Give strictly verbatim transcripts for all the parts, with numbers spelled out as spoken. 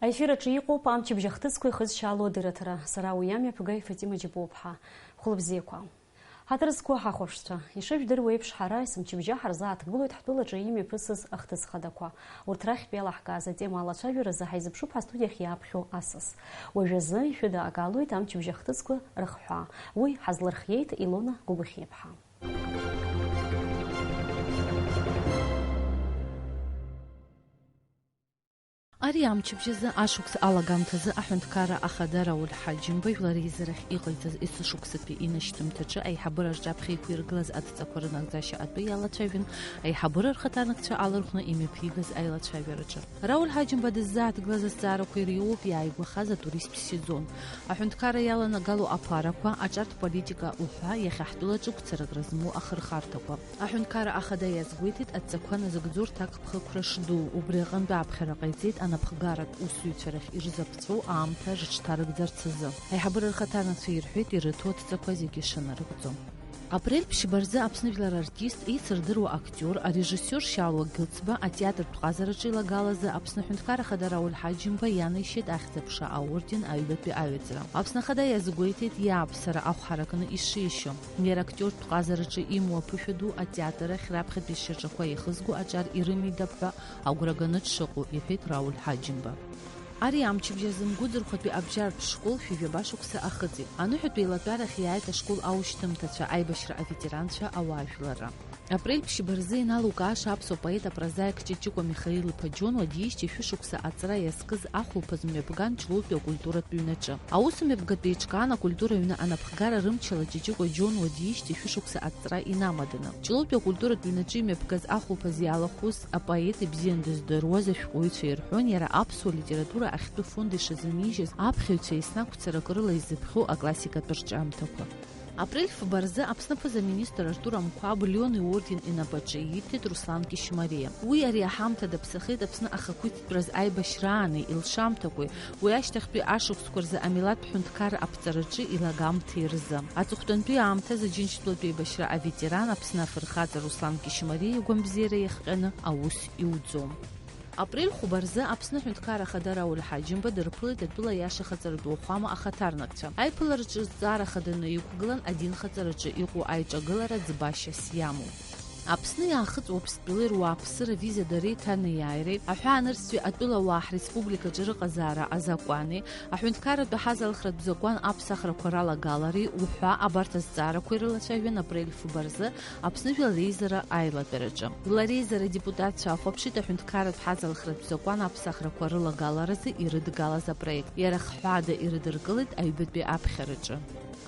Аефир аҿы иҟоуп амчыбжь ахҭысқәа ихызшьаало адырраҭара. Сара уи амҩаԥгаҩ Фатима Џьапуаԥҳа. Хәлыбзиақәа. Ҳаҭыр зқәу ҳахәаԥшцәа, ишыжәдыруа еиԥш, ҳара есымчыбжьа ҳарзааҭгылоит ҳтәылаҿы имҩаԥысыз ахҭыс хадақәа. Урҭ рахьтә иалаҳкааз атема алацәажәаразы ҳаизыԥшуп ҳастудиахь иааԥхьо асас. Уажәазы ишәыдаагалоит амчыбжь ахҭысқәа рыхҳәаа. Уи ҳазлырхиеит Илона Гәыгәхьиаԥҳа. Ари амчыбжь азы ашықәс алагамҭазы аҳәынҭқарра ахада Рауль Ҳаџьымба жәлар реизарахь иҟаиҵаз есышықәсатәи инашьҭымҭаҿы аиҳабыра рҿаԥхьа иқәиргылаз адҵақәа рынагӡашьа атәы иалацәажәон аиҳабыра рхаҭарнакцәа алархәны имҩаԥигаз аилацәажәараҿы. Рауль Ҳаџьымба дыззааҭгылаз азҵаарақәа иреиуоуп иааигәахаз атуристтә сезон, аҳәынҭқарра иаланагало аԥарақәа, аҿартә политика уҳәа иахьа ҳтәылаҿы гәцаракра змоу ахырхарҭақәа. Аҳәынҭқарра ахада иазгәеиҭеит, адҵақәа назыгӡо рҭакԥхықәра шду, убри аҟынтә ааԥхьара ҟаиҵеит анапхгаратә усзуҩцәа рахь ирзаԥҵәоу аамҭа рыҽҭарыгӡарц азы. Аиҳабыра рхаҭарнакцәа ирҳәеит ирыҭо адҵақәа зегьы шынарыгӡо. Апрель ԥшьба рзы Аԥсны жәлар артист, еицырдыруа актиор, арежиссиор Шьалуа Гылцба атеатртә ҟазараҿы илагалазы Аԥсны Аҳәынҭқарра Ахада Рауль Ҳаџьымба ианеишьеит Ахьӡ-аԥша аорден аҩбатәи аҩаӡара. Аԥсны Ахада иазгәеиҭеит, иаб сара ахә ҳаракны ишишьо. Иара актиортә ҟазараҿы имоу аԥышәа ду атеатр ахь раԥхьатәи шьаҿақәа иахызго аҿар ирымидап ҳәа агәра ганы дшыҟоу, иҳәеит Рауль Ҳаџьымба. Ари амчыбжь азы Мгәыӡырхәатәи абжьаратә школ шәи жәаба шықәса ахыҵит. Аныҳәатәи еилатәарахь иааит ашкол аушьҭымҭацәа, аибашьра аветеранцәа, ауаажәларра. Апрель ԥшьба рзы иналукааша аԥсуа поет апрозаик Ҷыҷыкәа Михаил-иԥа Џьонуа диижьҭеи шәышықәса аҵра иазкыз ахәылԥаз мҩаԥган Ҷлоутәи акультуратә ҩнаҿы. Аусмҩаԥгатә еиҿкаан акультура аҩны анапхгара рымчала Ҷыҷыкәа Џьонуа диижьҭеи шәышықәса аҵра инамаданы. Ҷлоутәи акультуратә ҩнаҿы имҩаԥгаз ахәылԥаз иалахәыз апоет ибзиан дыздыруаз ашәҟәыҩҩцәа ирҳәон, иара аԥсуа литература ахьтәы фонд ишазынижьыз аԥхьаҩцәа еснагь гәцаракрыла изыԥхьо аклассикатә рҿиамҭақәа. Апрель фба рзы Аԥсны аԥыза-министр Артур Амқәаб Леон иорден инапаҿы ииҭеит Руслан Кьышьмариа. Уи ари аҳамҭа даԥсахеит Аԥсны ахақәиҭтәраз аибашьраани илшамҭақәеи, уи ашьҭахьтәи ашықәсқәа рзы амилаҭтә ҳәынҭқарра аԥҵараҿы илагамҭеи рзы. Аҵыхәтәантәи аамҭазы Џьынџьтәылатәи еибашьра аветеран, Аԥсны афырхаҵа Руслан Кьышьмариа игәамбзиара иахҟьаны аус иуӡом. Апрель хәба рзы Аԥсны Аҳәынҭқарра Ахада Рауль Ҳаџьымба дырԥылеит атәыла иашахаҵаратә уахәама ахаҭарнакцәа. Аиԥылараҿы зҵаара хаданы иқәгылан адинхаҵараҿы иҟоу аиҿагылара ӡбашьас иамоу. Аԥсны иаахыҵуа Аԥстәылеи руааԥсыра виза дара иҭанеиааиреи, аҳәаанырцәтәи атәылауаа ҳреспубликаҿы рыҟазаара азакәани, аҳәынҭқарратәи ҳазалхратә закәан аԥсахрақәа ралагалареи уҳәа абарҭ азҵаарақәа ирылацәажәон апрель фба рзы Аԥсны Жәлар Реизара аилатәараҿы. Жәлар Реизара адепутатцәа ахәаԥшит аҳәынҭқарратә ҳазалхратә закәан аԥсахрақәа рылагаларазы ирыдгалаз апроект. Иара хҳәаада ирыдыркылеит аҩбатәи аԥхьараҿы.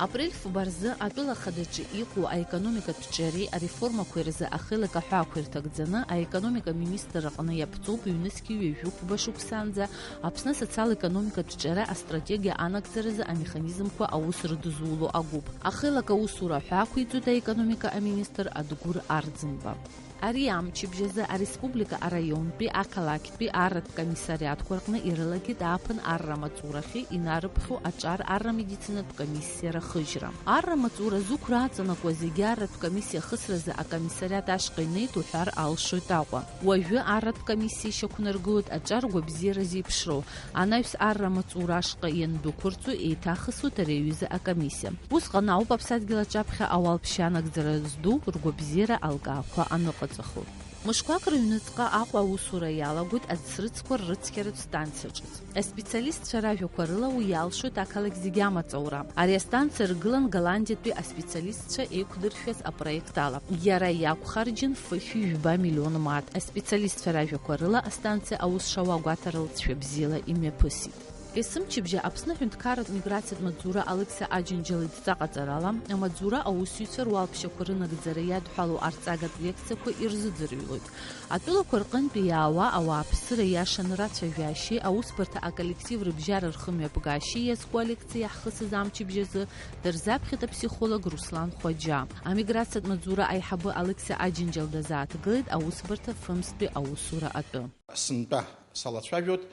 Апрель фба рзы атәыла хадаҿы иҟоу аекономикатә ҿиареи ареформақәеи рзы ахеилак аҳәаақәа ирҭагӡаны аекономика министр аҟны иаԥҵоуп ҩнызқьи ҩажәи хәба шықәсаанӡа Аԥсны асоциал-економикатә ҿиара астратегиа анагӡаразы амеханизмқәа аус рыдызуло агәыԥ. Ахеилак аусура аҳәаақәиҵоит аекономика аминистр Адгәыр Арӡынба. Ари амчыбжь азы ареспублика араионтәи, ақалақьтәи арратә комиссариатқәа рҟны ирылагеит ааԥын арра амаҵурахьы инарыԥхьо аҿар арра медицинатә комиссиа рахыжьра. Арра амаҵура зықәра аҵанакуа зегьы арратә комиссиа ахысразы акомиссариат ашҟа инеит уҳәар алшоит Аҟәа. Уажәы арратә комиссиа ишьақәнаргылоит аҿар гәабзиара зеиԥшроу, анаҩс арра амаҵура ашҟа иандәықәырҵо еиҭахысуеит ари аҩыза акомиссиа. Усҟан ауп аԥсадгьыл аҿаԥхьа ауалԥшьа анагӡара зду ргәабзиара алкаақәа аныҟаҵахо. Мышқәак рыҩныҵҟа Аҟәа аусура иалагоит аӡсрыцқәа ррыцқьаратә станциа ҿыц. Аспециалистцәа ражәақәа рыла уи иалшоит ақалақь зегьы амаҵ аура. Ари астанциа ргылан Голландиатәи аспециалистцәа еиқәдыршәаз апроект ала. Иара иақәхарџьын фышә жәба миллион мааҭ. Аспециалистцәа ражәақәа рыла астанциа аус шауа агәаҭара лҵшәа бзиала имҩаԥысит. Есымчыбжьа Аԥсны аҳәынҭқарратә миграциатә маҵзура Алықьса Аџьынџьал идҵаҟаҵарала, амаҵзура аусзуҩцәа руалԥшьақәа рынагӡара иадҳәалоу арҵагатә лекциақәа ирзыӡырҩлоит. Атәылақәа рҟынтәи иаауа ауааԥсыра иашаны рацәажәашьеи аусбарҭа аколлектив рыбжьара рхымҩаԥгашьеи иазку алекциа иаҳхысыз амчыбжь азы дырзаԥхьеит апсихолог Руслан Хәаџьа. Амиграциатә маҵзура аиҳабы Алықьса Аџьынџьал дазааҭгылеит аусбарҭа фымзтәи аусура атәы. Сынтәа салацәажәоит,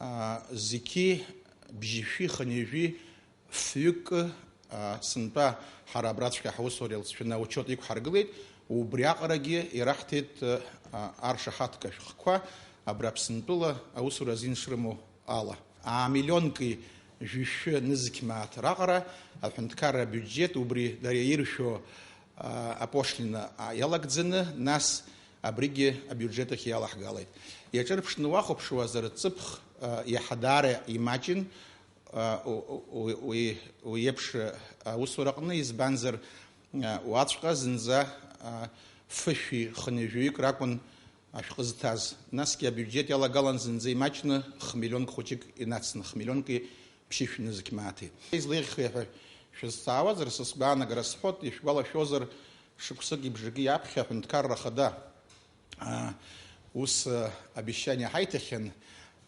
аа, зқьи бжьышәи хынҩажәи фҩык, аа, сынтәа ҳара абраҵәҟьа ҳаусура иалҵшәаны аучиот иқәҳаргылеит, убриаҟарагьы ираҳҭеит, аа, аршаҳаҭга шәҟәқәа абра Аԥсынтәыла аусура азин шрымоу ала. Амиллионки жәшәы нызқь мааҭ раҟара аҳәынҭқарра абиуџьеҭ убри дара иршәо, а, апошлина, а, иалагӡаны, нас абригьы абиуџьеҭ ахь иалаҳгалеит. Иаҿырԥшны уахәаԥшуазар, ҵыԥх, а, иаҳа даара имаҷын, а, у-, у-, уи, уи еиԥш, а, аусураҟны, избанзар, а, уаҵәҟьа зынӡа, а, фышәи хынҩажәаҩык ракәын ашәҟәы зҭаз. Насгьы абиуџьеҭ иалагалан зынӡа имаҷны х-миллионк хәыҷык инацны, х-миллионки ԥшьышә нызқь мааҭи. Излеиӷьхеи ҳәа шәызҵаауазар, са сгәаанагара сҳәоит, ишәгәалашәозар, шықәсыки бжаки аԥхьа аҳәынҭқарра ахада, аа, ус, а, обещание ҳаиҭахьан,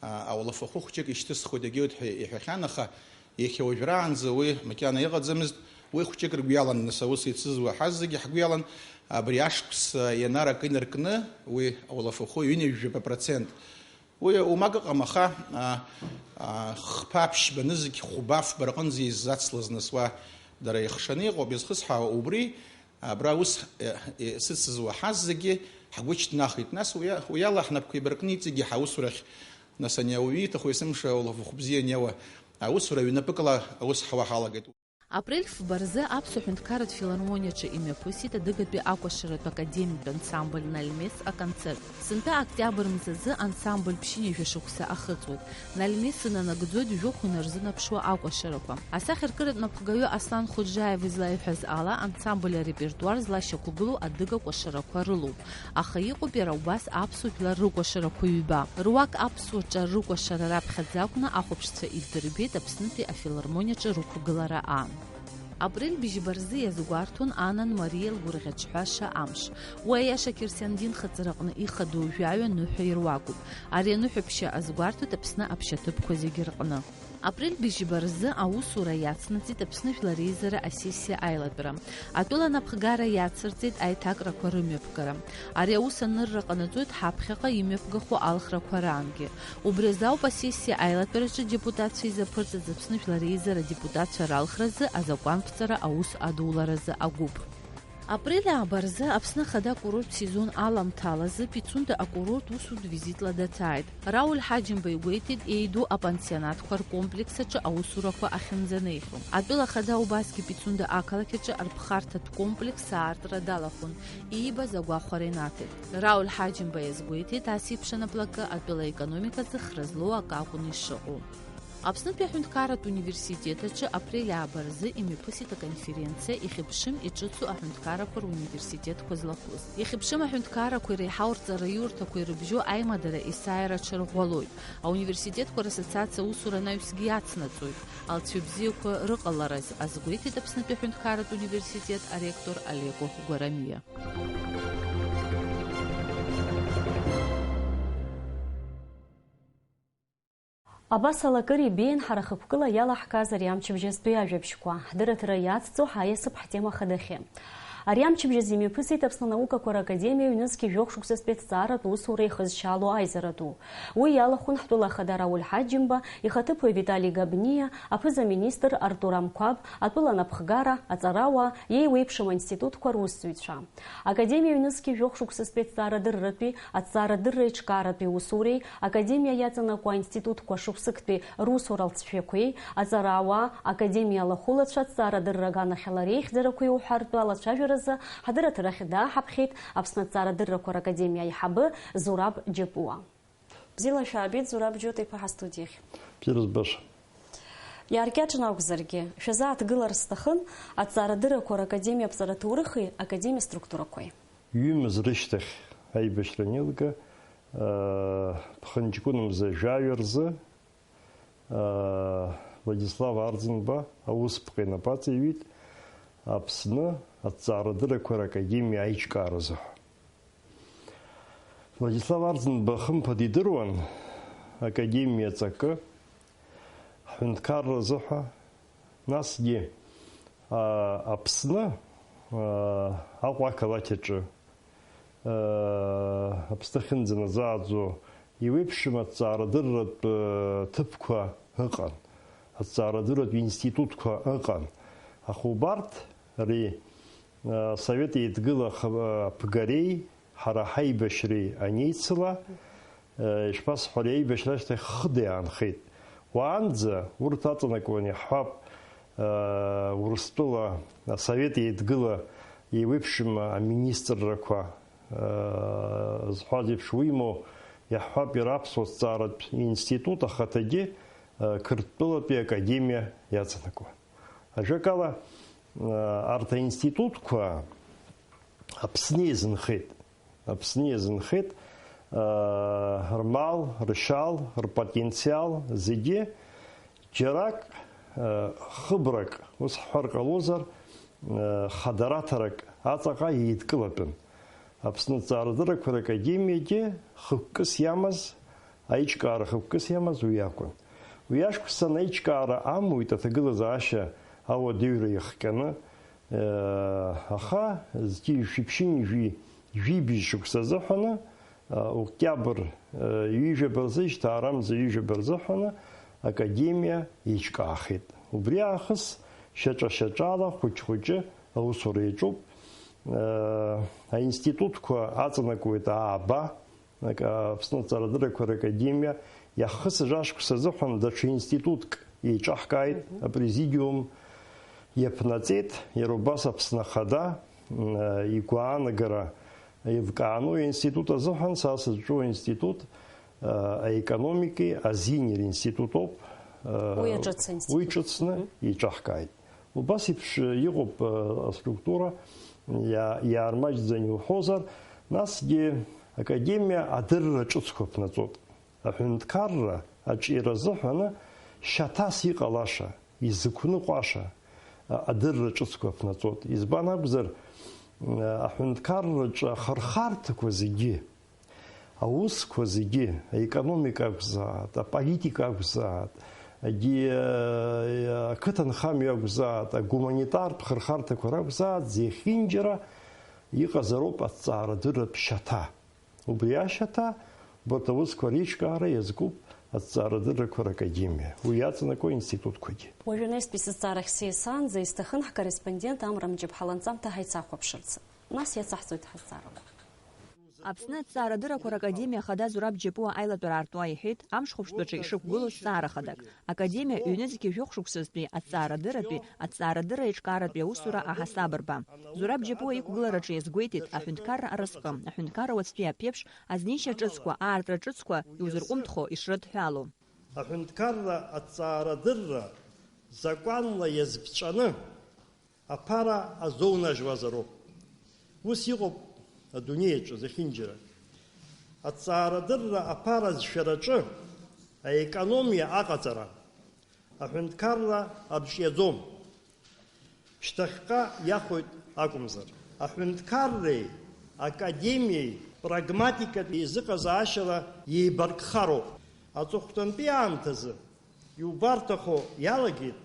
аа, ауалафахәы хәҷык ишьҭысхуеит егьиуеит ҳәа иҳәахьан, аха иахьа уажәраанӡа уи макьана иҟаӡамызт, уи хәҷык ргәы иалан, нас аус еицызуа ҳазегьы ҳгәы иалан, абри ашықәс, а, ианарак инаркны, уи ауалафахәы ҩынҩажәижәаба процент. Уи умак ыҟам, аха, а, а, хԥа ԥшьба нызқь хәба фба рҟынӡа иззацлаз нас уа дара ихшаны иҟоуп, изхысҳәаауа убри, абра ус, е, е, сыцызуа ҳаз зегьы ҳгәы чнахит. Нас уи, уи ала ҳнапқәа еибаркны иҵегьы ҳаусурахь, нас ани ауаҩы ииҭаху есымша улафахә бзиа аниауа аусура ҩнапыкла аус ҳауа ҳалагеит. Апрель фба рзы Аԥсуа ҳәынҭқарратә филармониаҿы имҩаԥысит адыгатәи акәашаратә академиатә ансамбль «Нальмес» аконцерт. Сынтәа октиабр мзазы ансамбль ԥшьынҩажәа шықәса ахыҵуеит. «Нальмес» инанагӡоит жәохә инарзынаԥшуа акәашарақәа. Асахьаркыратә напхгаҩы Аслан Хоџьаев излаиҳәаз ала, ансамбль арепертуар злашьақәгылоу адыга кәашарақәа рылоуп. Аха иҟоуп иара убас аԥсуа жәлар рыкәашарақәа ҩба. Руак аԥсуа ҿар рыкәашара раԥхьаӡа акәны ахәаԥшцәа иддырбеит Аԥснытәи афилармониаҿы рықәгылара аан. Апрель быжьба рзы иазгәарҭон Анан Мариа лгәырӷьаҿҳәаша амш. Уи аиаша Қьырсиан динхаҵараҟны ихадоу жәаҩа ныҳәа ируакуп. Ари аныҳәаԥшьа азгәарҭоит Аԥсны аԥшьаҭыԥқәа зегьы рҟны. Апрель быжьба рзы аусура иацнаҵеит Аԥсны Жәлар Реизара асессиа аилатәара. Атәыла анапхгара иацырҵеит аиҭакрақәа рымҩаԥгара. Ари аус анырра ҟанаҵоит ҳаԥхьаҟа имҩаԥгахо алхрақәа раангьы. Убри азы ауп асессиа аилатәараҿы адепутатцәа изаԥырҵаз Аԥсны Жәлар Реизара адепутатцәа ралхразы азакәанԥҵара аус адуларазы агәыԥ. Апрель ааба рзы Аԥсны Ахада акурорттә сезон аламҭалазы Пицунда акурорт усутә визитла даҭааит. Рауль Ҳаџьымба игәеиҭеит, еиду апансионатқәа ркомплекс аҿы аусурақәа ахьынӡанеихьоу. Атәыла Ахада убасгьы Пицунда ақалақь аҿы арԥхарҭатә комплекс аартра далахәын, иибаз агәахәара инаҭеит. Рауль Ҳаџьымба иазгәеиҭеит, ас еиԥш анаплакы атәыла аекономиказы хра злоу акы акәын ишыҟоу. Аԥснытәи аҳәынҭқарратә университет аҿы апрель ааба рзы имҩаԥысит аконференциа «Ихьыԥшым иҿыцу аҳәынҭқаррақәа руниверситетқәа злахәыз». Ихьыԥшым аҳәынҭқаррақәа иреиҳау рҵараиурҭақәа ирыбжьоу аимадара есааира аҽарӷәӷәалоит. Ауниверситетқәа рассоциациа аусура анаҩсгьы иацнаҵоит алҵшәа бзиақәа рыҟалараз, азгәеиҭеит Аԥснытәи аҳәынҭқарратә университет аректор Олег Гәарамиа. Абас ала акыр ибеиан ҳара хықәкыла иалаҳкааз ари амчыбжьазтәи ажәабжьқәа. Ҳдырраҭара иацҵо ҳаиасып ҳтема хадахьы. Ари амчыбжьаз имҩаԥысит Аԥсны анаукақәа ракадемиа ҩнызқьи жәохә шықәсазтәи аҭҵааратә усура ихызшьаало аизара ду. Уи иалахәын ҳтәыла ахада Рауль Ҳаџьымба, ихаҭыԥуаҩ Витали Габниа, аԥыза-министр Артур Амқәаб, атәыла анапхгара, аҵарауаа, иеиуеиԥшым аинститутқәа русзуҩцәа. Академиа ҩнызқьи жәохә шықәсазтәи аҭҵаарадырратәи, аҭҵаарадырра еиҿкааратәи усуреи, академиа иаҵанакуа аинститутқәа шықәсыктәи русура алҵшәақәеи, аҵарауаа, академиа алахәылацәа, аҭҵаарадырра аганахьала реихьӡарақәеи уҳәартә алацәажәаразы ҳдырраҭарахь дааҳаԥхьеит Аԥсны аҭҵаарадыррақәа ракадемиа аиҳабы Зураб Џьапуа. Бзиала шәаабеит, Зураб Џьота-иԥа, ҳастудиахь. Бзиара збаша. Иааркьаҿны акәзаргьы, шәазааҭгылар сҭахын Аҭҵаарадыррақәа ракадемиа аԥҵара ҭоурыхи академиа структурақәеи. Ҩымз рышьҭахь аибашьра анеилга, аа, ԥхынҷкәын мза жәаҩа рзы, аа, Владислав Арӡынба аусԥҟа инапы аҵаиҩит Аԥсны Аҭҵаарадыррақәа ракадемиа аиҿкааразы ҳәа. Владислав Арӡынба, хымԥада, идыруан академиа аҵакы, ҳҳәынҭқарра азыҳәа, насгьы, а, Аԥсны, а, Аҟәа ақалақь аҿы, а, Аԥсны ахьынӡаназааӡо еиуеиԥшым аҭҵаарадырратә, а, ҭыԥқәа ыҟан, аҭҵаарадырратә институтқәа ыҟан. Аха убарҭ ри-, а, Асовет Еидгыла х-, а, ԥгареи ҳара ҳаибашьреи анеицыла, э, ишԥасҳәари, аибашьра ашьҭахь хыда иаанхеит. Уаанӡа урҭ аҵанакуан, иаҳҳәап, Урыстәыла Асовет Еидгыла еиуеиԥшым аминистррақәа зҳәаз еиԥш уимоу, иаҳҳәап, иара аԥсуа зҵааратә институт ахаҭагьы Қырҭтәылатәи академиа иаҵанакуан. Ажәакала, арҭ аинститутқәа Аԥсны иазынхеит. Аԥсны иазынхеит, рмал, ршьал, рпотенциал зегьы џьарак, хыбрак, ус ҳҳәар ҟалозар, хадараҭарак аҵаҟа еидкылатәын. Аԥсны Аҭҵаарадыррақәа Ракадемиагьы хықәкыс иамаз, аиҿкаара хықәкыс иамаз уи акәын. Уи ашықәсан аиҿкаара амуит аҭагылазаашьа ауадаҩра иахҟьаны, аха зқьи жәшәи ԥшьынҩажәи жәибжь шықәса азыҳәаны, октиабр ҩажәаба рзы, шьҭа арамза ҩажәаба рзыҳәаны академиа еиҿкаахеит. Убри аахыс шьаҿа-шьаҿала, хәыҷ-хәыҷы аусура иаҿуп. Аинститутқәа аҵанакуеит ааба, Аԥсны Аҭҵаарадыррақәа Ракадемиа иахысыз ашықәс азыҳәан даҽа институтк еиҿаҳкааит, апрезидиум иаԥнаҵеит, иара убас Аԥсны Ахада игәаанагара еилкааны уи аинститут азыҳәан, са сызҿу аинститут аекономикеи азинеи ринститут ауп. Уи аҿыц аинститут. Уи ҿыцны еиҿаҳкааит. Убас еиԥш иҟоуп аструктура, иа-, иаармаҷӡан иуҳәозар, насгьы академиа адырра ҿыцқәа ԥнаҵоит. Аҳәынҭқарра аҿиара азыҳәаны шьаҭас иҟалаша, изықәныҟәаша, а-, адырра ҿыцқәа ԥнаҵоит. Избан акәзар, м, аҳәынҭқарраҿы ахырхарҭақәа зегьы, аусқәа зегьы, аекономика акәзааит, аполитика акәзааит, егьи, э, ақыҭанхамҩа акәзааит, агуманитартә хырхарҭақәа ракәзааит, зехьынџьара иҟазароуп аҭҵаарадырратә шьаҭа. Убри ашьаҭа, убарҭ аусқәа реиҿкаара иазкуп Аҭҵаарадыррақәа Ракадемиа, уи иаҵанакуа институтқәагьы. Уажәы анаҩстәи сызҵаарахь сеисаанӡа исҭахын ҳкорреспондент Амра Мҷыԥҳа ланҵамҭа ҳаицахәаԥшырц. Нас иацаҳҵоит ҳазҵаарақәа. Аԥсны Аҭҵаарадыррақәа Ракадемиа Ахада Зураб Џьапуа аилатәара аартуа иҳәеит, амш хәаԥштәаҿы ишықәгылоу зҵаара хадак. Академиа ҩнызқьи жәохә шықәсазтәи аҭҵаарадырратәи, аҭҵаарадырра еиҿкааратәи аусура аҳасабырба. Зураб Џьапуа иқәгылараҿы иазгәеиҭеит, аҳәынҭқарра аразҟы, аҳәынҭқарра уаҵәтәи аԥеиԥш, азнеишьа ҿыцқәа, аартра ҿыцқәа иузырҟәымҭхо ишрыдҳәалоу. Аҳәынҭқарра аҭҵаарадырра закәанла иазԥҵәаны аԥара азоунажьуазароуп. Ус иҟоуп адунеи аҿы зехьынџьара. Аҭҵаарадырра аԥара зшәараҿы аекономиа аҟаҵара аҳәынҭқарра арҿиаӡом. Шьҭахьҟа иахоит акәымзар. Аҳәынҭқарреи академиеи прагматикатә еизыҟазаашьала иеибаркхароуп. Аҵыхәтәантәи аамҭазы иубарҭахо иалагеит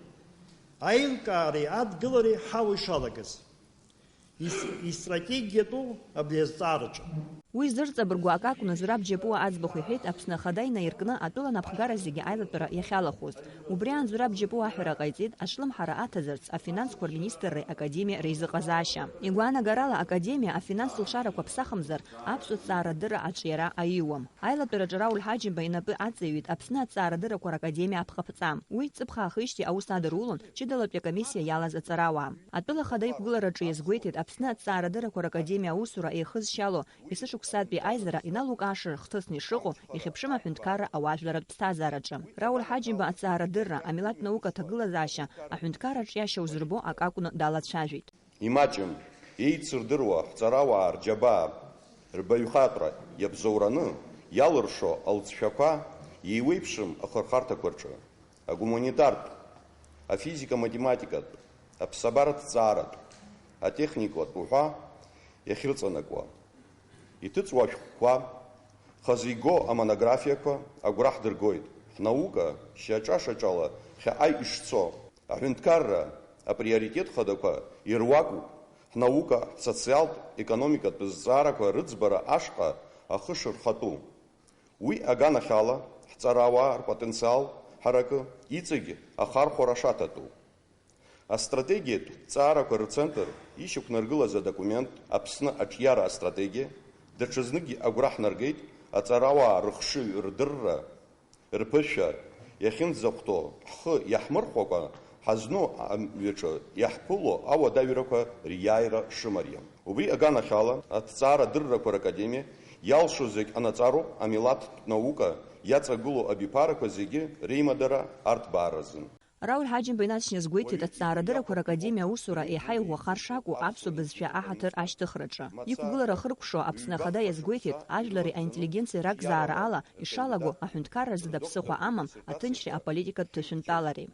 аилкаареи адгылареи ҳауа ишалагаз. Ис-, истратегиатәу абри азҵаараҿы. Уи зырҵабыргуа акы акәны Зураб Џьапуа аӡбахә иҳәеит, Аԥсны Ахада инаиркны атәыла напхгара зегьы аилатәара иахьалахәыз. Убри аан Зураб Џьапуа аҳәара ҟаиҵеит, аҿлымҳара аҭазарц афинансқәа рминистрреи академиа реизыҟазаашьа. Игәаанагарала, академиа афинанстә лшарақәа ԥсахымзар, аԥсуа ҭҵаарадырра аҿиара аиуам. Аилатәараҿы Рауль Ҳаџьымба инапы аҵаҩит Аԥсны аҭҵаарадыррақәа ракадемиа аԥхаԥҵа. Уи ҵыԥх аахижьҭеи аус адырулон ҷыдалатәи акомиссиа иалаз аҵарауаа. Атәыла Ахада иқәгылараҿы иазгәеиҭеит Аԥсны аҭҵаарадыррақәа ракадемиа аусура еихызшьало есышықәсатәи аизара иналукааша хҭысны ишыҟоу, ихьыԥшым аҳәынҭқарра ауаажәларратә ԥсҭазаараҿы. Рауль Ҳаџьымба аҭҵаарадырра, амилаҭ наука аҭагылазаашьа, аҳәынҭқарра аҿиашьа узырбо акы акәны далацәажәеит. Имаҷым, еицырдыруа ҳҵарауаа рџьабаа, рбаҩхатәра иабзоураны иалыршо алҵшәақәа еиуеиԥшым ахырхарҭақәа рҿы, агуманитартә, афизика-математикатә, аԥсабараҭҵааратә, атехникатә уҳәа иахьырҵанакуа. Иҭыҵуа ашәҟәқәа, хазы игоу амонографиақәа агәра ҳдыргоит, ҳнаука шьаҿа-шьаҿала ԥхьаҟа ишцо, аҳәынҭқарра априоритет хадақәа ируакуп, ҳнаука, ҳсоциалтә, економикатә зҵаарақәа рыӡбара ашҟа ахы шырхатәу. Уи аганахьала, ҳҵарауаа рпотенциал ҳаракы иҵегь ахархәара шаҭатәу. Астратегиатә ҵаарақәа рцентр ишьақәнаргылаз адокумент Аԥсны аҿиара астратегиа даҽазныкгьы агәра ҳнаргеит аҵарауаа рыхшыҩ рдырра, рԥышәа, Иахьынӡахәҭоу ҳхы иаҳмырхәакәа, ҳазну амҩаҿы иаҳԥыло ауадаҩрақәа риааира шымариам. Убри аганахьала, аҭҵаарадыррақәа ракадемиа иалшо зегь анаҵароуп амилаҭтә наука иаҵагылоу абиԥарақәа зегьы реимадара арҭбааразы. Рауль Ҳаџьымба инаҵшьны иазгәеиҭеит, аҭҵаарадыррақәа ракадемиа аусура еиҳа иӷәӷәахар шакәу аԥсуа бызшәа аҳаҭыр ашьҭыхраҿы. Иқәгылара ахыркәшо Аԥсны Ахада иазгәеиҭеит, ажәлари аинтеллигенциеи ракзаара ала ишалаго аҳәынҭқарра зда ԥсыхәа амам, аҭынчреи аполитикатә ҭышәынтәалареи.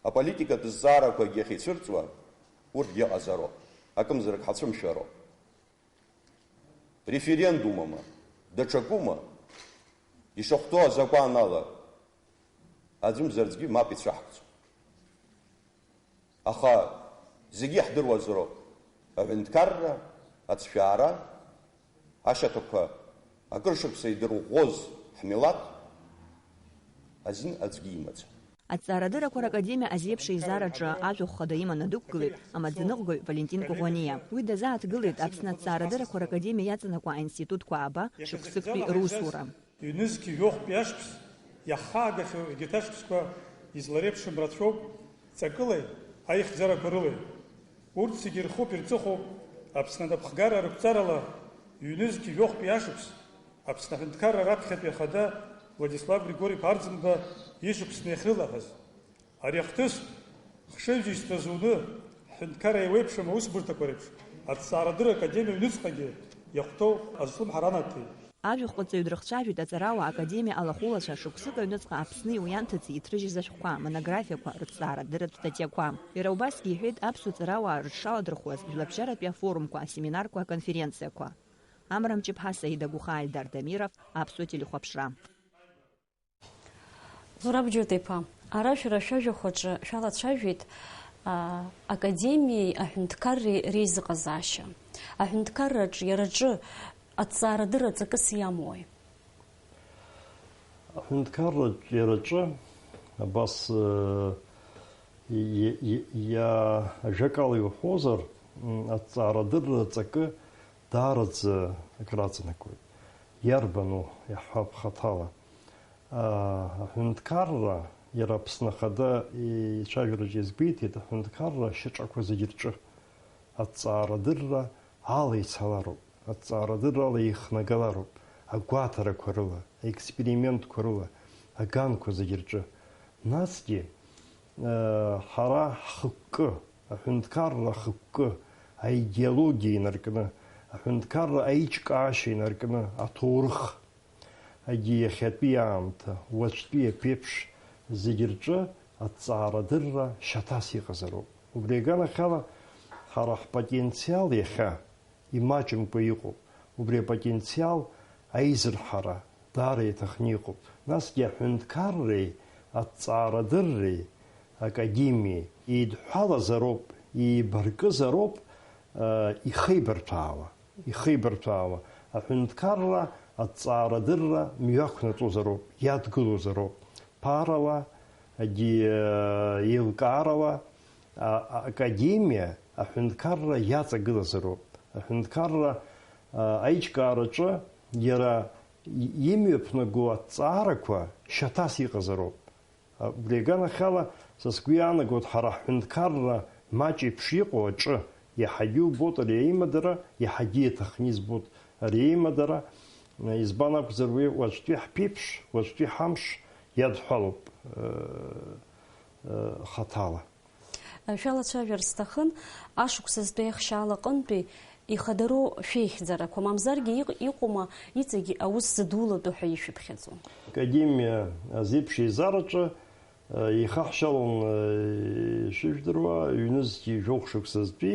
Аполитикатә зҵаарақәагь иахьицәырҵуа, урҭгьы ыҟазароуп, акымзарак ҳацәымшәароуп. Референдумума, даҽакума, ишахәҭоу азакәан ала, аӡәымзаргьы мап ицәаҳкӡом. Аха зегьы иаҳдыруазароуп, аҳәынҭқарра, ацәшәаара, ашьаҭақәа, акыр шықәса идырӷәӷәоз ҳмилаҭ азин аӡәгьы имаӡам. Аҭҵаарадыррақәа ракадемиа азеиԥш еизараҿы ажәахә хада иманы дықәгылеит амаӡаныҟәгаҩ Валентин Коӷониа. Уи дазааҭгылеит Аԥсны аҭҵаарадыррақәа ракадемиа иаҵанакуа аинститутқәа ааба шықәсыктәи русура. Ҩнызқьи жәохәтәи ашықәс иаҳхаагахьоу егьырҭ ашықәсқәа излареиԥшым рацәоуп, ҵакылеи аихьӡарақәа рылеи. Урҭ зегьы ирхуп, ирҵыхәоуп Аԥсны анапхгара рықәҵарала ҩнызқьи жәохәтәи ашықәс Аԥсны аҳәынҭқарра раԥхьатәи ахада Владислав Григори-иԥа Арӡынба ишықәсны иахьрылаҳаз. Ари ахҭыс хшыҩзышьҭра зуны, ҳҳәынҭқарра еиуеиԥшым аусбарҭақәа реиԥш, аҭҵаарадырра академиа аҩныҵҟагьы иахәҭоу азҿлымҳара анаҭеит. Ажәахәҟаҵаҩ дрыхцәажәеит аҵарауаа академиа алахәылацәа шықәсык аҩныҵҟа Аԥсни уи анҭыҵи иҭрыжьыз ашәҟәқәа, монографиақәа, рыҭҵаарадырратә статиақәа. Иара убасгьы иҳәеит аԥсуа ҵарауаа рыҽшаладырхәуаз жәларбжьаратәи афорумқәа, асеминарқәа, аконференциақәа. Амра Мҷыԥҳа, Саида Гәыхаа, Эльдар Дамиров, Аԥсуа телехәаԥшра. Зураб Џьота-иԥа, ара шәара шәажәахәаҿы шәалацәажәеит, аа, академиеи аҳәынҭқарреи реизыҟазаашьа. Аҳәынҭқарраҿ иара аҿы аҭҵаарадырра ҵакыс иамоуи? Аҳәынҭқарраҿ иара аҿы абас, э, и-, и-, иа-, ажәакала иуҳәозар, м, аҭҵаарадырра ҵакы даараӡа акраҵанакуеит. Иарбану, иаҳҳәап, хаҭала. Аа, аҳәынҭқарра, иара Аԥсны Ахада ицәажәараҿы иазгәеиҭеит, аҳәынҭқарра ашьаҿақәа зегьы рҿы аҭҵаарадырра ала ицалароуп, аҭҵаарадырра ала еихнагалароуп, агәаҭарақәа рыла, аекспериментқәа рыла, аганқәа зегьы рҿы. Насгьы, аа, ҳара ҳхықәкы, аҳәынҭқарра ахықәкы, аидеологиа инаркны, аҳәынҭқарра аиҿкаашьа инаркны, аҭоурых, Егьи иахьатәи аамҭа, уаҵәтәи аԥеиԥш зегь рҿы аҭҵаарадырра шьаҭас иҟазароуп. Убри аганахьала, ҳара ҳпотенциал иахьа имаҷымкәа иҟоуп. Убри апотенциал аизырҳара даара иаҭахны иҟоуп. Насгьы аҳәынҭқарреи аҭҵаарадырреи академиеи еидҳәалазароуп, еибаркызароуп, э, ихеибарҭәаауа. Ихеибарҭәаауа аҳәынҭқарра аҭҵаарадырра мҩақәнаҵозароуп, иадгылозароуп, ԥарала, егьи, еилкаарала, а-, а-, академиа аҳәынҭқарра иаҵагылазароуп. Аҳәынҭқарра, а, аиҿкаараҿы иара и-, имҩаԥнаго аҭҵаарақәа шьаҭас иҟазароуп. Убри аганахьала, са сгәы иаанагоит, ҳара ҳҳәынҭқарра маҷ еиԥш иҟоу аҿы иаҳагьы убоит ари аимадара, иаҳагьы иаҭахны избоит ари аимадара. Избан акәзар, уи уаҵәтәи ҳԥеиԥш, уаҵәтәи ҳамш иадҳәалоуп, э, э, хаҭала. Шәалацәажәар сҭахын, ашықәсазтәи аихшьаала аҟынтәи ихадароу шәеихьӡарақәа, мамзаргьы иҟ-, иҟоума иҵегь аус зыдулатәу ҳәа ишәыԥхьаӡо? Академиа азеиԥш еизараҿы, э, ихаҳшьалон, э, ишыжәдыруа, ҩнызқьи жәохә шықәсазтәи,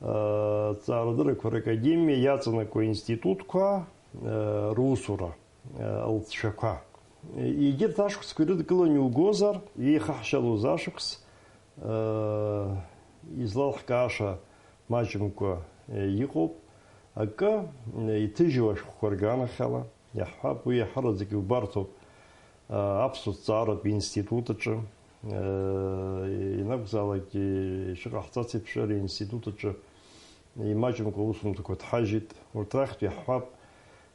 э, Ҭҵаарадыррақәа ракадемиа иаҵанакуа институтқәа, э, русура, э, лҵшәақәа. Егьырҭ ашықәсқәа ирыдкыланы иугозар, еихаҳшьалоз ашықәс, Излалҳкааша маҷымкәа иҟоуп. Акы иҭыжьу ашәҟәқәа рганахьала иаҳҳәап, уи иаҳараӡак иубарҭоуп аԥсуа ҭҵааратә институт аҿы. Ианакәзаалак, ишыҟаҳҵац еиԥш, ари аинститут аҿы имаҷымкәа аусумҭақәа ҭҳажьит. Урҭ рахьтә иаҳҳәап,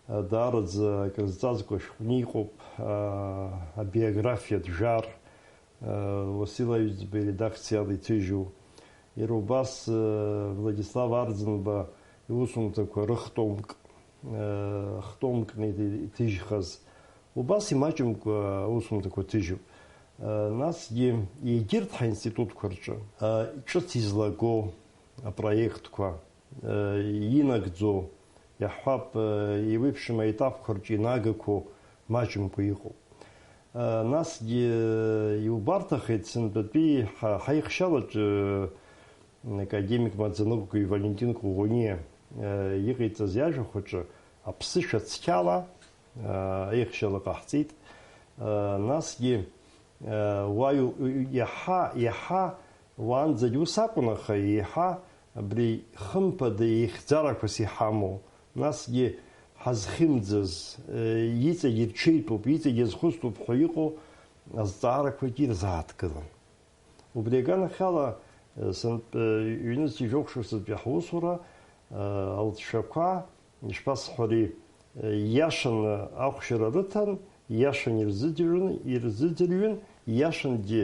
Даараӡа акрызҵазкуа шәҟәны иҟоуп, абиографиатә жәар, Уасил Аҩӡба иредакциала иҭыжьу. Иара убас, Владислав Арӡынба иусумҭақәа рыхтомк, хтомкны иҭыжьхаз, убас имаҷымкәа аусумҭақәа ҭыжьуп. Насгьы егьырҭ ҳаинститутқәа рҿы ҿыц излаго апроектқәа, инагӡо, иаҳҳәап, еиуеиԥшым аетапқәа рҿы инагақәоу маҷымкәа иҟоуп. Насгьы иубарҭахеит сынтәатәи ҳа-, ҳаихшьалаҿы академик Маӡаныҟәгаҩ Валентин Коӷониа иҟаиҵаз иажәахәаҿы аԥсышәа цқьала аихшьала ҟаҳҵеит. Насгьы уа иу-, иаҳа, иаҳа Уаанӡагь ус акәын, аха еиҳа абри хымԥада еихьӡарақәас иҳамоу, насгьы ҳазхьымӡаз, иҵегь ирҽеитәуп, иҵегь иазхәыцтәуп ҳәа иҟоу азҵаарақәагьы ирзааҭгылан. Убри аганахьала, сынтә ҩнызқьи жәохә шықәсатәи ҳусура алҵшәақәа, ишԥасҳәари, иашаны ахәшьара рыҭан, иашан ирзыӡырҩын, ирзыӡырҩын, иашангьы,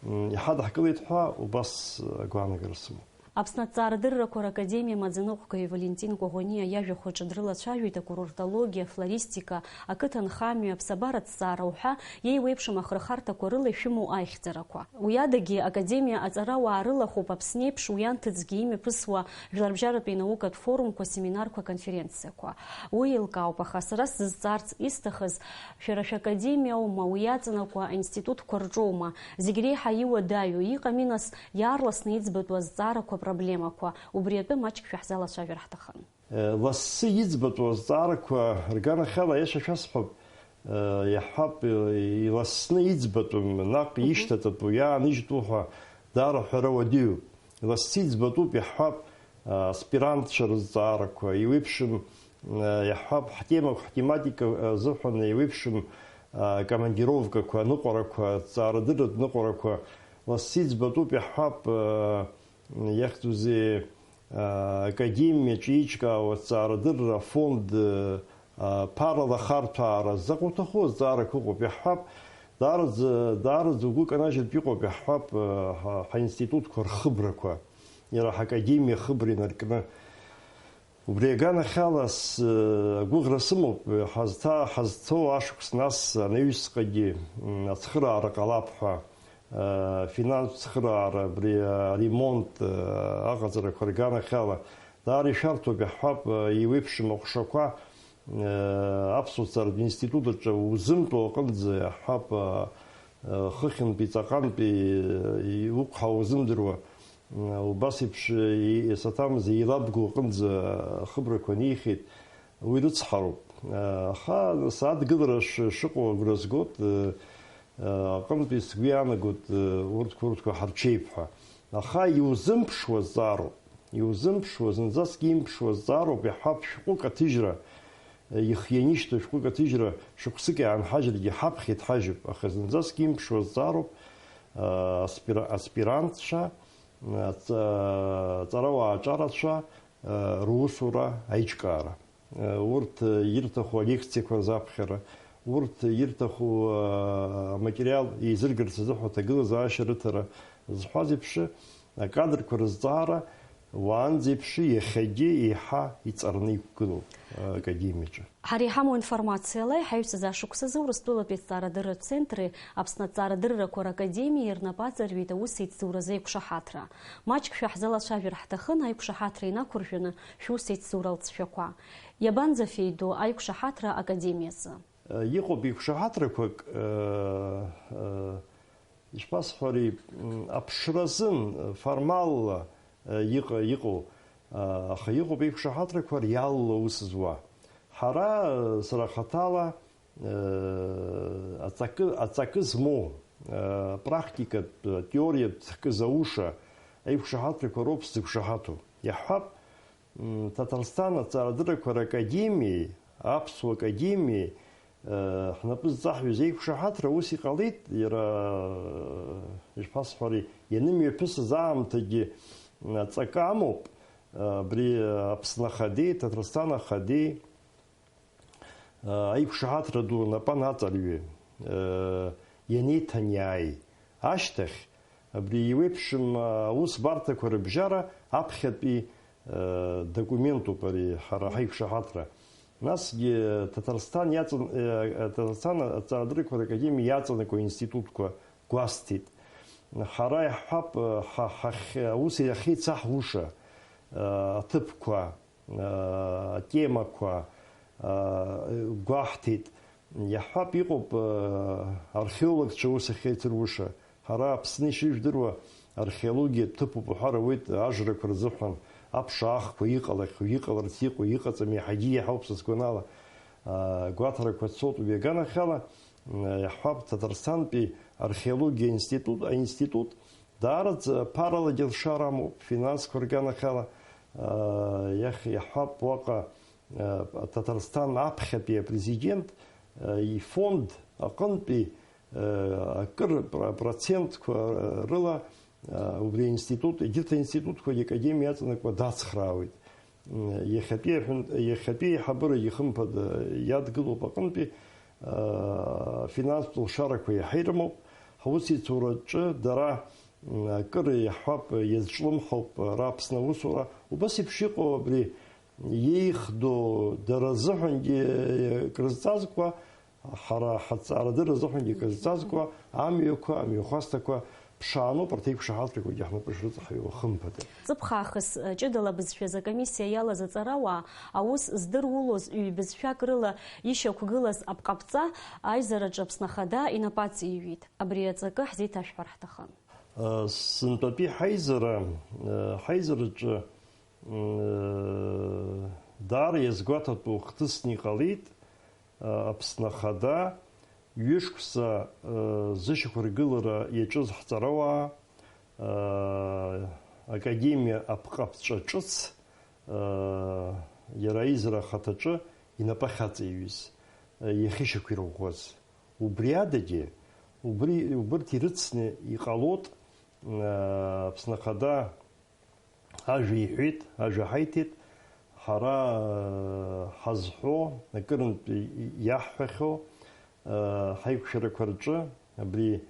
м, иҳадаҳкылеит ҳәа убас агәаанагара сымоуп. Аԥсны аҭҵаарадыррақәа ракадемиа амаӡаныҟәгаҩ Валентин Коӷониа иажәахәаҿы дрылацәажәеит акурортологиа, афлористика, ақыҭанхамҩа, аԥсабаратә ҭҵаара уҳәа иеиуеиԥшым ахырхарҭақәа рыла ишәымоу аихьӡарақәа. Уи адагьы, академиа аҵарауаа рылахәуп Аԥсны еиԥш уи анҭыҵгьы имҩаԥысуа жәларбжьаратәи наукатә форумқәа, семинарқәа, конференциақәа. Уи еилкаауп, аха сара сзызҵаарц исҭахыз, шәара шәакадемиа аума уи иаҵанакуа аинститутқәа рҿоума? Зегь реиҳа иуадаҩу, иҟами нас иаарласны иӡбатәу азҵаарақәа, апроблемақәа? Убри атәы маҷк шәаҳзалацәажәар ҳҭахын. Лассы иӡбатәу азҵаарақәа рганахьала, аиаша шәасҳәап, иаҳҳәап, иласны иӡбатәым, наҟ Мгм. ишьҭататәу, иааныжьтәу ҳәа даара ҳәара уадаҩуп. Илассы иӡбатәуп, иаҳҳәап, аспирантцәа рызҵаарақәа, еиуеиԥшым, иаҳҳәап, ҳтемақәа, ҳтематика азыҳәан еиуеиԥшым, акомандировкақәа, аныҟәарақәа, аҭҵаарадырратә ныҟәарақәа, лассы иӡбатәуп, иаҳҳәап, иахьӡузеи, академиаҿы еиҿкаауа аҭҵаарадырра афонд, ԥарала ахарҭәаара, заҟа уҭаху азҵаарақәа ыҟоуп, иаҳҳәап, даараӡа, даараӡа угәы канажьыртә иҟоуп, иаҳҳәап, ҳа-, ҳаинститутқәа рхыбрақәа, иара ҳакадемиа ахыбра инаркны. Убри аганахьала с-, агәыӷра сымоуп, ҳазҭа-, ҳазцо ашықәс нас анаҩсҟагьы, м, ацхыраара ҟалап ҳәа, э, финанстә цхыраара, абри, э, аремонт, э, аҟаҵарақәа рганахьала, даара ишәарҭоуп, иаҳҳәап, э, еиуеиԥшым аҟәшақәа, э, аԥсуа ҭҵааратә институт аҿы узымтәо аҟынӡа, иаҳҳәап, э, э, хыхьынтәи, ҵаҟантәи, э, иуқәҳауа узымдыруа, Убас еиԥш, и-, саҭамза еилабго аҟынӡа ахыбрақәа анихеит, уи рыцҳароуп. Аха садгылара ш-, шыҟоу агәра згоит, аҟынтәи сгәы иаанагоит, урҭқәа, урҭқәа ҳарҽеип ҳәа. Аха иузымԥшуа зҵаароуп, иузымԥшуа, зынӡаск имԥшуа зҵаароуп, иаҳҳәап, шәҟәык аҭыжьра, ихианишьҭуа шәҟәык аҭыжьра шықәсык иаанҳажьыргьы ҳаԥхьа иҭҳажьып, аха зынӡаск имԥшуа зҵаароуп, аспира-, аспирантцәа, аҵ-, аҵарауаа аҿарацәа, русура аиҿкаара. Урҭ ирҭаху алекциақәа рзаԥхьара, урҭ ирҭаху аматериал еизыргарц азыҳәа аҭагылазаашьа рыҭара зҳәаз еиԥш, акадрқәа рызҵаара уаанӡа еиԥш иахьагьы еиҳа иҵарны иқәгылоуп академиаҿы. Ҳара иҳамоу информациала, иҳаҩсыз ашықәсазы Урыстәылатәи аҭҵаарадырратә центри Аԥсны аҭҵаарадыррақәа ракадемиеи рнапы аҵарҩит аус еицӡоуразы аиқәшаҳаҭра. Маҷк шәаҳзалацәажәар ҳҭахын аиқәшаҳаҭра инақәыршәаны шәус еицӡоура алҵшәақәа. Иабанӡафеидоу аиқәшаҳаҭра академиазы? Иҟоуп еиқәшаҳаҭрақәак, ишԥасҳәари, м, аԥшра азын, формалла, э, иҟа-, иҟоу, а, аха иҟоуп еиқәшаҳаҭрақәа реалла аус зуа. Ҳара, э, сара хаҭала, э, аҵакы, аҵакы змоу, э, практикатә, э, теориатә ҵакы зауша аиқәшаҳаҭрақәа роуп сзықәшаҳаҭу. Иаҳҳәап, М, Ҭаҭарсҭан аҭҵаарадыррақәа ракадемиеи, аԥсуа академиеи, э, ҳнапы зҵаҳҩыз еиқәшаҳаҭра ус иҟалеит, иара, э, ишԥасҳәари, ианымҩаԥысыз аамҭагьы, м, аҵакы амоуп, э, абри, э, Аԥсны ахадеи, Ҭаҭарсҭан ахадеи, Аиқәшаҳаҭра ду напы анаҵарҩы ианеиҭаниааи ашьҭахь, абри еиуеиԥшым аусбарҭақәа рыбжьара аԥхьатәи документуп ари ҳара ҳаиқәшаҳаҭра. Насгьы Ҭаҭарсҭан иаҵан-, Ҭаҭарсҭан аҵарадыррақәа ракадемиа иаҵанакуа институтқәа гәасҭеит. Ҳара иаҳҳәап, ҳа-, ҳахь-, аус иахьеицаҳуша аҭыԥқәа, атемақәа гәаҳҭеит. Иаҳҳәап, иҟоуп археологцәа аус ахьеицыруша. Ҳара Аԥсны ишыжәдыруа археологиатә ҭыԥуп уҳәар ауеит ажрақәа рзыҳәан, аԥшаахқәа иҟалахьоу, иҟаларц иҟоу, иҟаҵам, иаҳагьы иаҳауп са сгәанала. Гәаҭарақәа цоит уи аганахьала, иаҳҳәап, Ҭаҭарсҭантәи археологиа институт, аинститут, даараӡа ԥаралагьы алшара амоуп, финансқәа рганахьала, иах-, иаҳҳәап, уаҟа, Ҭаҭарсҭан аԥхьатәи апрезидент, ифонд аҟынтәи, акыр пр-, процентқәа рыла, убри аинститут, егьырҭ аинститутқәагьы академиа аҵанакуа дацхраауеит. Иахьатәи аҳәын-, иахьатәи аиҳабыра ихымԥада иадгылоуп аҟынтәи, афинанстә лшарақәа иаҳа ирымоуп. Ҳусеицураҿы дара, акыр иаҳҳәап, иазҿлымҳауп ара Аԥсны аусура. Убас еиԥш иҟоу абри иеихдоу дара рзыҳәангьы крызҵазкуа, ҳара ҳаҭҵаарадырра азыҳәангьы крызҵазкуа амҩақәа, амҩахәасҭақәа ԥшааноуп, арҭ аиқәшаҳаҭрақәагьы ҳнапы шрыҵаҳҩуа, хымԥада. Ҵыԥх аахыс ҷыдала бызшәазы акомиссиа иалаз аҵарауаа аус здырулоз ҩбызшәак рыла ишьақәгылаз апҟаԥҵа аизараҿы Аԥсны Ахада инапы аҵеиҩит. Абри аҵакы ҳзеиҭашәҳәар ҳҭахын. Сынтәатәи ҳаизара, ҳаизараҿы, даара иазгәаҭатәу хҭысны иҟалеит, Аԥсны Ахада ҩышықәса зышьақәыргылара иаҿыз ҳҵарауаа, академиа апҟаԥҵәа ҿыц, иара аизара ахаҭаҿы инапы ахьаҵаиҩыз, иахьышьақәирӷәӷәаз. Убри адагьы, убри, убырҭ ирыцны иҟалоит, Аԥсны Ахада ажәа иҳәеит, ажәа ҳаиҭеит, ҳара ҳазҳәо, акырынтә иаҳҳәахьоу, ҳаиқәшәарақәа рҿы абри,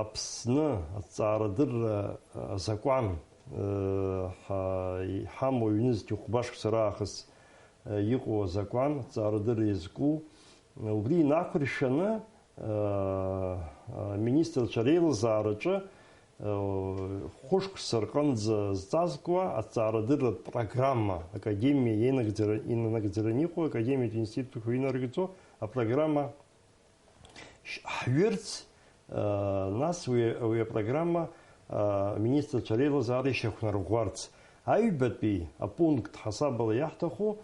Аԥсны аҭҵаарадырра азакәан, ҳа-, иҳамоу ҩнызқь хәба шықәса раахыс, иҟоу азакәан, аҭҵаарадырра иазку, убри инақәыршәаны, аминистрцәа реилазаараҿы, хәышықәса рҟынӡа зҵазкуа аҭҵаарадырратә программа, академиа ианагӡара-, инанагӡараны иҟоу академиатә институтқәа инарыгӡо апрограмма ш-, ҳҩырц, нас уи, уи апрограмма, аминистрцәа реилазаара ишьақәнарӷәӷәарц. Аҩбатәи апункт ҳасабала иаҳҭаху,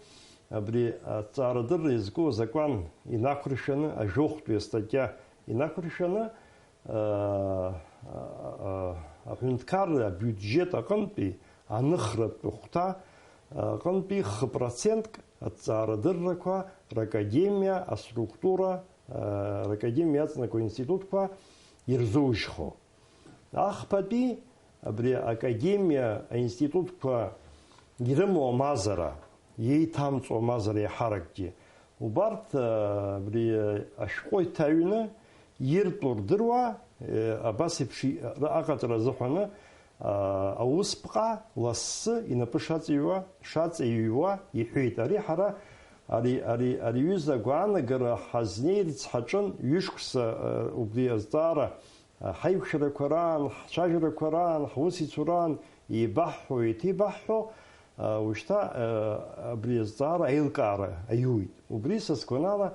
абри аҭҵаарадырра иазку азакәан инақәыршәаны, ажәохәтәи астатиа инақәыршәаны, аҳәынҭқарра абиуџьет аҟынтәи аныхратә хәҭа аҟынтәи хы процентк аҭҵаарадыррақәа ракадемиа аструктура, ракадемиа иаҵанакуа институтқәа ирзоужьхо. Ахԥатәи абри академиа аинститутқәа ирымоу амазара, иеиҭамҵуа амазара иаҳаракгьы, убарҭ, абри ашәҟәы иҭаҩны иртәу рдыруа, абас еиԥш аҟаҵара азыҳәаны, аусԥҟа лассы инапы шаҵаҩуа, шаҵаҩуа иҳәеит. Ари ҳара, ари, ари, ари аҩыза агәаанагара ҳазнеирц ҳаҿын ҩышықәса, убри азҵаара, ҳаиқәшәарақәа раан, ҳцәажәарақәа раан, ҳусеицураан еибаҳҳәо, еиҭеибаҳҳәо, уажәшьҭа, абри азҵаара аилкаара аиуит. Убри са сгәанала,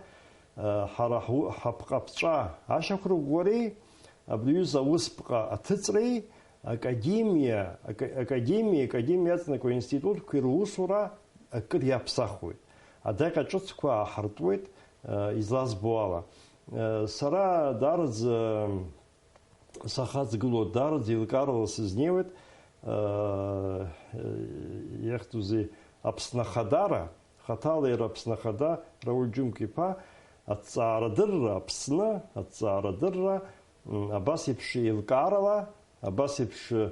ҳара ҳу-, ҳапҟаԥҵәа ашьақәырӷәӷәареи, абри аҩыза аусԥҟа аҭыҵреи, академиа, ака-, академиа, академиа иаҵанакуа аинститутқәеи русура акыр иаԥсахуеит. Адаҟьа ҿыцқәа ааҳартуеит, излазбо ала. Сара даараӡа сахаҵгылоит, даараӡа еилкаарала сызнеиуеит, иахьӡузеи, Аԥсны Ахадара, хаҭала иара Аԥсны Ахада Рауль Џьумк-иԥа, аҭҵаарадырра Аԥсны, аҭҵаарадырра, м, абас еиԥш еилкаарала, абас еиԥш, э,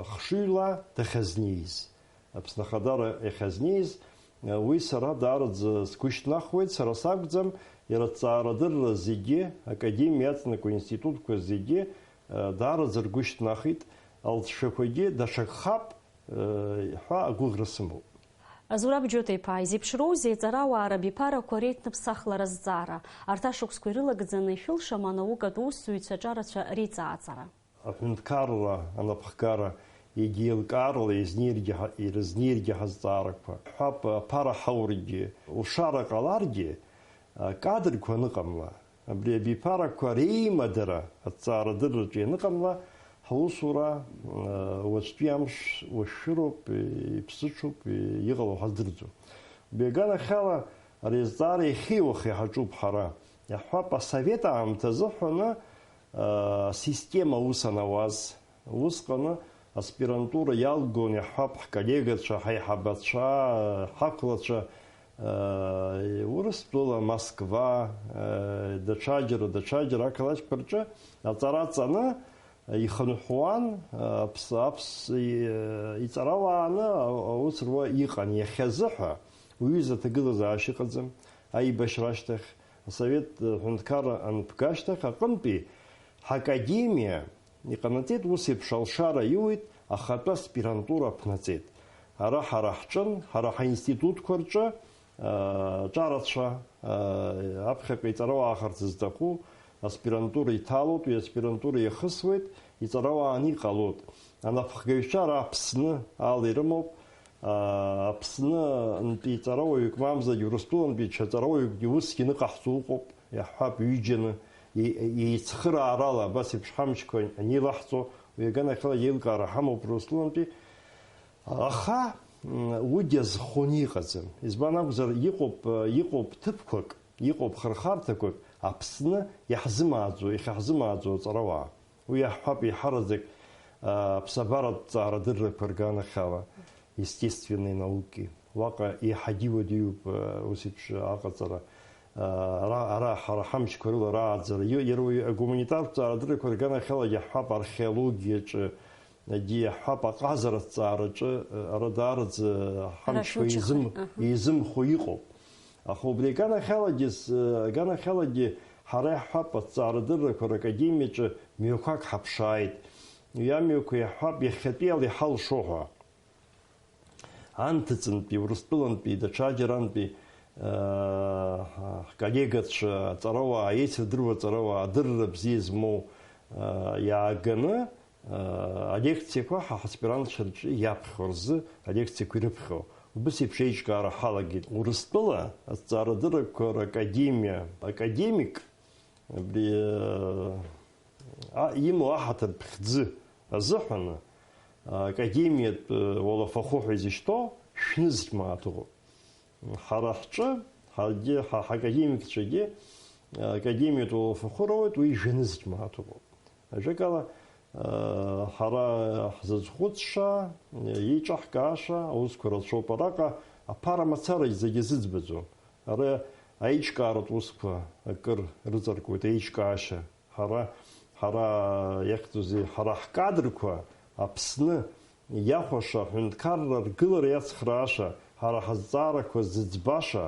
хшыҩла дахьазнеиз, Аԥсны Ахадара иахьазнеиз, Уи сара даараӡа сгәы шьҭнахуеит, сара сакәӡам, иара аҭҵаарадырра зегьы, академиа иаҵанакуа институтқәа зегьы, даараӡа ргәы шьҭнахит, алҵшәақәагьы даҽакхап ҳәа агәыӷра сымоуп. Зураб Џьоҭа-иԥа, изеиԥшроузеи аҵарауаа рабиԥарақәа реиҭныԥсахлара азҵаара, арҭ ашықәсқәа ирылагӡаны ишәылшама анаукатә усзуҩцәа аҿарацәа реиҵааҵара? Аҳәынҭқарра анапхгара, егьи еилкаарала изнеиргьы ҳа-, ирызнеиргьы ҳазҵаарақәа. Ҳәап, аԥара ҳаургьы, лшара ҟаларгьы, акадрқәа аныҟамла, абри абиԥарақәа реимадара аҭҵаарадырраҿы ианыҟамла, ҳусура, э, уаҵәтәи амш уашәшәыроуп, иԥсыҽуп, иҟало ҳаздырӡом. Убри аганахьала, ари азҵаара иахьеи уахеи ҳаҿуп ҳара. Иаҳҳәап, асовет аамҭазы ҳәаны, э, асистема аус анауаз, усҟаны аспирантура иалгон, иаҳҳәап, ҳколлегацәа, ҳаиҳабацәа, ҳақәлацәа, э, Урыстәыла, Москва, э, даҽаџьара, даҽаџьара ақалақьқәа рҿы аҵара ҵаны ихынҳәуан, аԥс-, аԥс-, и-, иҵарауааны аус руа иҟан. Иахьазы ҳәа уҩыза аҭагылазаашьа ыҟаӡам. Аибашьра ашьҭахь, асовет ҳәынҭқарра анԥга ашьҭахь аҟынтәи ҳакадемиа иҟанаҵеит, ус еиԥш алшара иуит, ахатәы аспирантура аԥнаҵеит. Ара ҳара ҳҿын, ҳара ҳаинститутқәа рҿы, аа, ҿарацәа, аа, аԥхьаҟа иҵарауаахарц зҭаху аспирантура иҭалоит, уи аспирантура иахысуеит, иҵарауааны иҟалоит. Анапхгаҩцәа ара Аԥсны ала ирымоуп, аа, Аԥснынтәи ҵарауаҩык мамзаргьы Урыстәылантәи ҽа ҵарауаҩыкгьы усгьы ныҟаҳҵо ыҟоуп, иаҳҳәап, ҩыџьаны, е-, еицхыраарала абас еиԥш ҳамчқәа анеилаҳҵо, уи аганахьала еилкаара ҳамоуп Урыстәылантәи. Аха, м, уигьы азхон иҟаӡам. Избан акәзар, иҟоуп, э, иҟоуп ҭыԥқәак, иҟоуп хырхарҭақәак Аԥсны иаҳзымааӡо, иахьаҳзымааӡо аҵарауаа. Уи иаҳҳәап, еиҳараӡак, а, аԥсабаратә ҵаарадыррақәа рганахьала, естественные науки. Уаҟа еиҳагьы иуадаҩуп, а, ус еиԥш аҟаҵара. А, ара, ара ҳара ҳамчқәа рыла рааӡара, и-, иара уи агуманитартә ҵаарадыррақәа рганахьала иаҳҳәап, археологиаҿы, егьи иаҳҳәап, аҟазара ҭҵаараҿы, а, ара даараӡа ҳамчқәа еизым-, еизымхо иҟоуп. Аха убри аганахьалагьы, с-, аганахьалагьы ҳара иаҳҳәап, аҭҵаарадыррақәа ракадемиаҿы мҩақәак ҳаԥшааит. Уи амҩақәа иаҳҳәап, иахьатәиала иҳалшо ҳәа. Анҭыҵынтәи, Урыстәылантәи, даҽаџьарантәи, аа, ҳколлегацәа, аҵарауаа, еицырдыруа аҵарауаа, адырра бзиа змоу, аа, иааганы, Алекциақәа ҳа ҳаспирантцәа рҿы иаԥхьо рзы алекциақәа ирыԥхьо, убыс еиԥш еиҿкаара ҳалагеит. Урыстәыла аҭҵаарадыррақәа ракадемиа академик абри, а, имоу аҳаҭыр ԥхӡы азыҳәаны, академиатә уалафахәы ҳәа изышьҭоу шәнызқь мааҭ ыҟоуп. Ҳара ҳҿы, ҳаргьы, ҳа, ҳакадемикцәагьы, академиатә уалафахәы роуеит, уи жәанызқь мааҭ ыҟоуп. Ажәакала, ҳара ҳзызхәыцша, еиҿаҳкааша аусқәа рацәоуп. Араҟа аԥара мацара зегьы зыӡбаӡом. Ара аиҿкааратә усқәа акыр рыҵаркуеит, аиҿкаашьа. Ҳара, ҳара, иахьӡузеи, ҳара ҳкадрқәа Аԥсны иахәаша, аҳәынҭқарра ргылара иацхрааша, ҳара ҳазҵаарақәа зыӡбаша,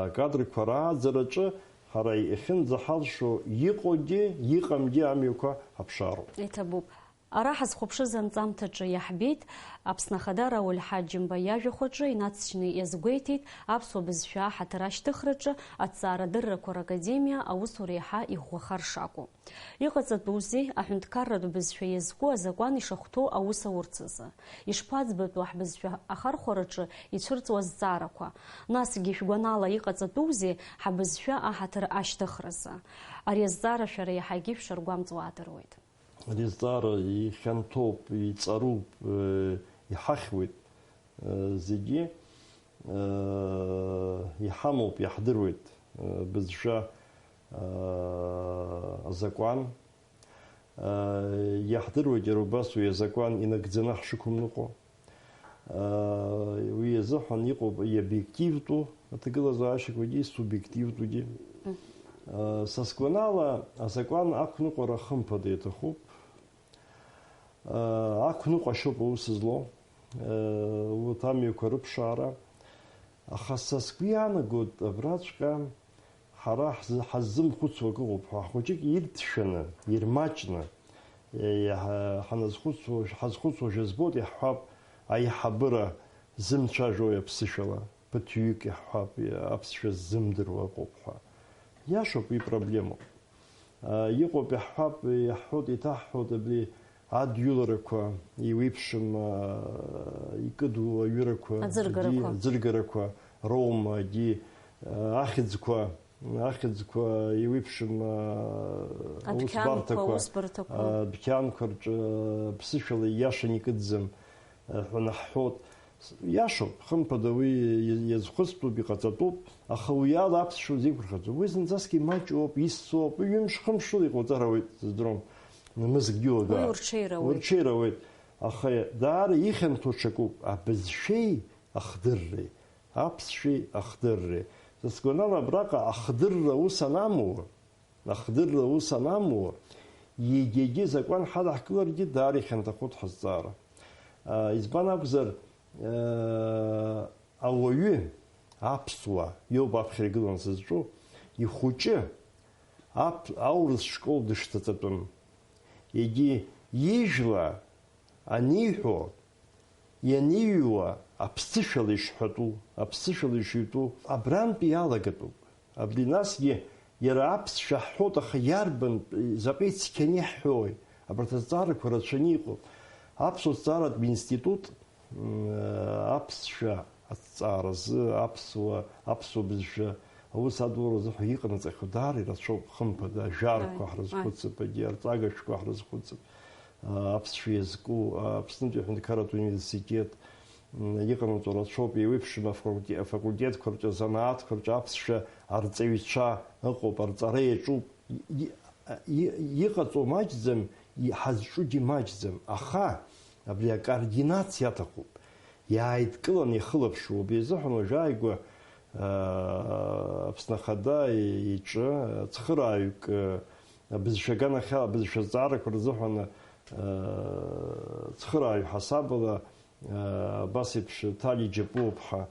акадрқәа рааӡараҿы ҳара иахьынӡаҳалшо иҟоугьы, иҟамгьы амҩақәа ҳаԥшаароуп. Иҭабуп. Ара ҳазхәаԥшыз анҵамҭаҿы иаҳбеит, Аԥсны Ахада Рауль Ҳаџьымба иажәахә аҿы инацҵшьны иазгәеиҭеит аԥсуа бызшәа аҳаҭыр ашьҭыхраҿы аҭҵаарадыррақәа ракадемиа аусура еиҳа иӷәӷәахар шакәу. Иҟаҵатәузеи, аҳәынҭқарратә бызшәа иазку азакәан ишахәҭоу аус аурц азы? Ишԥаӡбатәу ҳбызшәа ахархәараҿы ицәырҵуа азҵаарақәа? Насгьы шәгәанала иҟаҵатәузеи ҳабызшәа аҳаҭыр ашьҭыхразы? Ари азҵаара шәара иаҳагьы ишәаргәамҵуа аадыруеит. Ари азҵаара ихьанҭоуп, иҵаруп, э, иҳахьуеит, э, зегьы, э, иҳамоуп, иаҳдыруеит, э, бызшәа, э, азакәан. Э, иаҳдыруеит иара убас уи азакәан инагӡаны ҳшықәымныҟәо. Уи азыҳәан иҟоуп иобиективтәу аҭагылазаашьақәагьы, исубиективтәугьы. Са сгәанала, азакәан ақәныҟәара хымԥада иаҭахуп. Ақәныҟәашьоуп аус злоу, урҭ амҩақәа рыԥшаара. Аха са сгәы иаанагоит, абраҵәҟьа ҳара ҳзы-, ҳаззымхәыцуа акы ыҟоуп ҳәа, ҳхәыҷык ирҭшәаны, ирмаҷны, иаҳа-, ҳаназхәыцуа, ҳазхәыцуа жәа збоит, иаҳҳәап, аиҳабыра зымцәажәо аԥсышәала, ԥыҭҩык иаҳҳәап, аԥсшәа ззымдыруа ыҟоуп ҳәа. Иашоуп, уи проблемоуп. А, иҟоуп, иаҳҳәап, иаҳҳәоит, еиҭаҳҳәоит, абри адҩыларақәа, еиуеиԥшым, а, икыду аҩырақәа, Аӡыргарақәа. Егьи аӡыргарақәа роума, егьи, а, ахьӡқәа, ахьӡқәа еиуеиԥшым, а, Адәқьанқәа, аусбарҭақәа, усбарҭақәа. А, адәқьанқәа рҿы, а, ԥсышәала ииашаны икыдӡам, а, ҳәа наҳҳәоит. Иашоуп, хымԥада, уи иазхәыцтәуп, иҟаҵатәуп, аха уи ала аԥсшәа узеиқәырхаӡом. Уи зынӡаскгьы маҷуп, иссоуп, уи ҩымш-хымш рыла иҟауҵар ауеит, сыздырам, мызкгьы уага. Уи урҽеира ауеит. Урҽеира ауеит. Аха даара ихьанҭоу ҽакуп, абызшәеи ахдырреи, аԥсшәеи ахдырреи. Са сгәанала, абраҟа ахдырра ус анамуа, ахдырра ус анамуа, егьагьы закәан ҳадаҳкыларгьы даара ихьанҭахоит ҳазҵаара. А, избан акәзар, а, ауаҩы, аԥсуа, иоуп аԥхьара игыланы сызҿу, ихәыҷы аԥ-, аурыс школ дышҭаҵатәым. Егьи ижәла аниҳәо, ианиҩуа аԥсышәала ишҳәатәу, аԥсышәала ишыҩтәу абрантәи иалагатәуп. Абри насгьы иара аԥсшәа ҳҳәоит, аха иарбан, заҟа ицқьаны иаҳҳәои? Абарҭ азҵаарақәа рацәаны иҟоуп. Аԥсуа зҵааратә институт, м, аԥсшәа аҭҵааразы, аԥсуа, аԥсуа бызшәа аус адуларазы ҳәа иҟанаҵахьоу даара ирацәоуп, хымԥада, ажәарқәа Ааи, ҳрызхәыцып, егьи арҵага шәҟәқәа ҳрызхәыцып. Аԥсшәа иазку Аԥснытәи аҳәынҭқарратә университет, м, иҟанаҵо рацәоуп, еиуеиԥшым афакульте-, афакультетқәа рҿы, азанааҭқәа рҿы аԥсшәа арҵаҩцәа ыҟоуп, арҵара иаҿуп. И-, и-, и-, иҟаҵоу маҷӡам, и-, ҳазҿугьы маҷӡам, аха абри акоординациа аҭахуп. Иааидкыланы ихылаԥшуа, убри азыҳәан уажәааигәа, аа, Аԥсны Ахада иҿы цхырааҩык, абызшәа аганахьала, абызшәа азҵаарақәа рзыҳәан, аа, цхырааҩ ҳасабала, аа, абас еиԥш Ҭали Џьапуаԥҳа,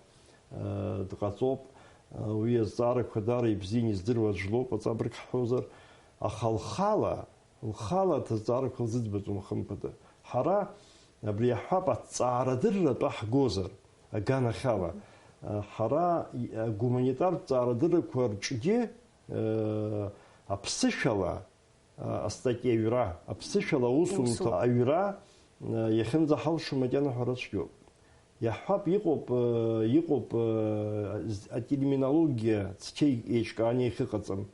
аа, дҟаҵоуп. Уи азҵаарақәа даара ибзианы издыруа аӡә лоуп, аҵабырг ҳҳәозар, аха лхала, Лхала аҭазҵаарақәа лзыӡбаӡом, хымԥада. Ҳара абри иаҳҳәап, аҭҵаарадырра атәы ҳгозар, аганахьала. Ҳара агуманитартә ҵаарадыррақәа рҿгьы, э, аԥсышәала, э, астатиа аҩра, аԥсышәала аусумҭа Усу. аҩра, э, иахьынӡаҳалшо макьана ҳәара цәгьоуп. Иаҳҳәап, иҟоуп, э, иҟоуп, э, з-, атерминологиа цқьа еиҿкааны иахьыҟаҵам.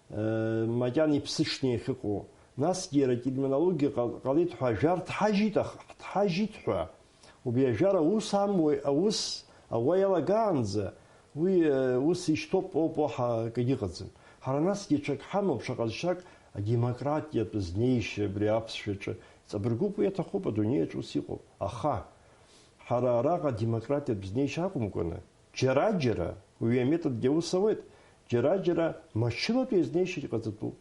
Э, макьана иԥсышны иахьыҟоу. Насгьы иара атерминологиа ҟал-, ҟалеит ҳәа ажәа рҭҳажьит, аха, ҳҭҳажьит ҳәа. Убри ажәара аус амуеи, аус ауа иалагаанӡа, уи, э, ус ишьҭоуп, оуп, уаҳа акгьы ыҟаӡам. Ҳара насгьы ҽак ҳамоуп, шаҟа џьшьак адемократиатә знеишьа абри аԥсшәаҿы. Ҵабыргуп, уи аҭахуп, адунеиаҿ ус иҟоуп. Аха, ҳара араҟа адемократиатә знеишьа акәымкәаны, џьара-џьара, уи аметодгьы аус ауеит, џьара-џьара мчылатәи азнеишьагьы ҟаҵатәуп.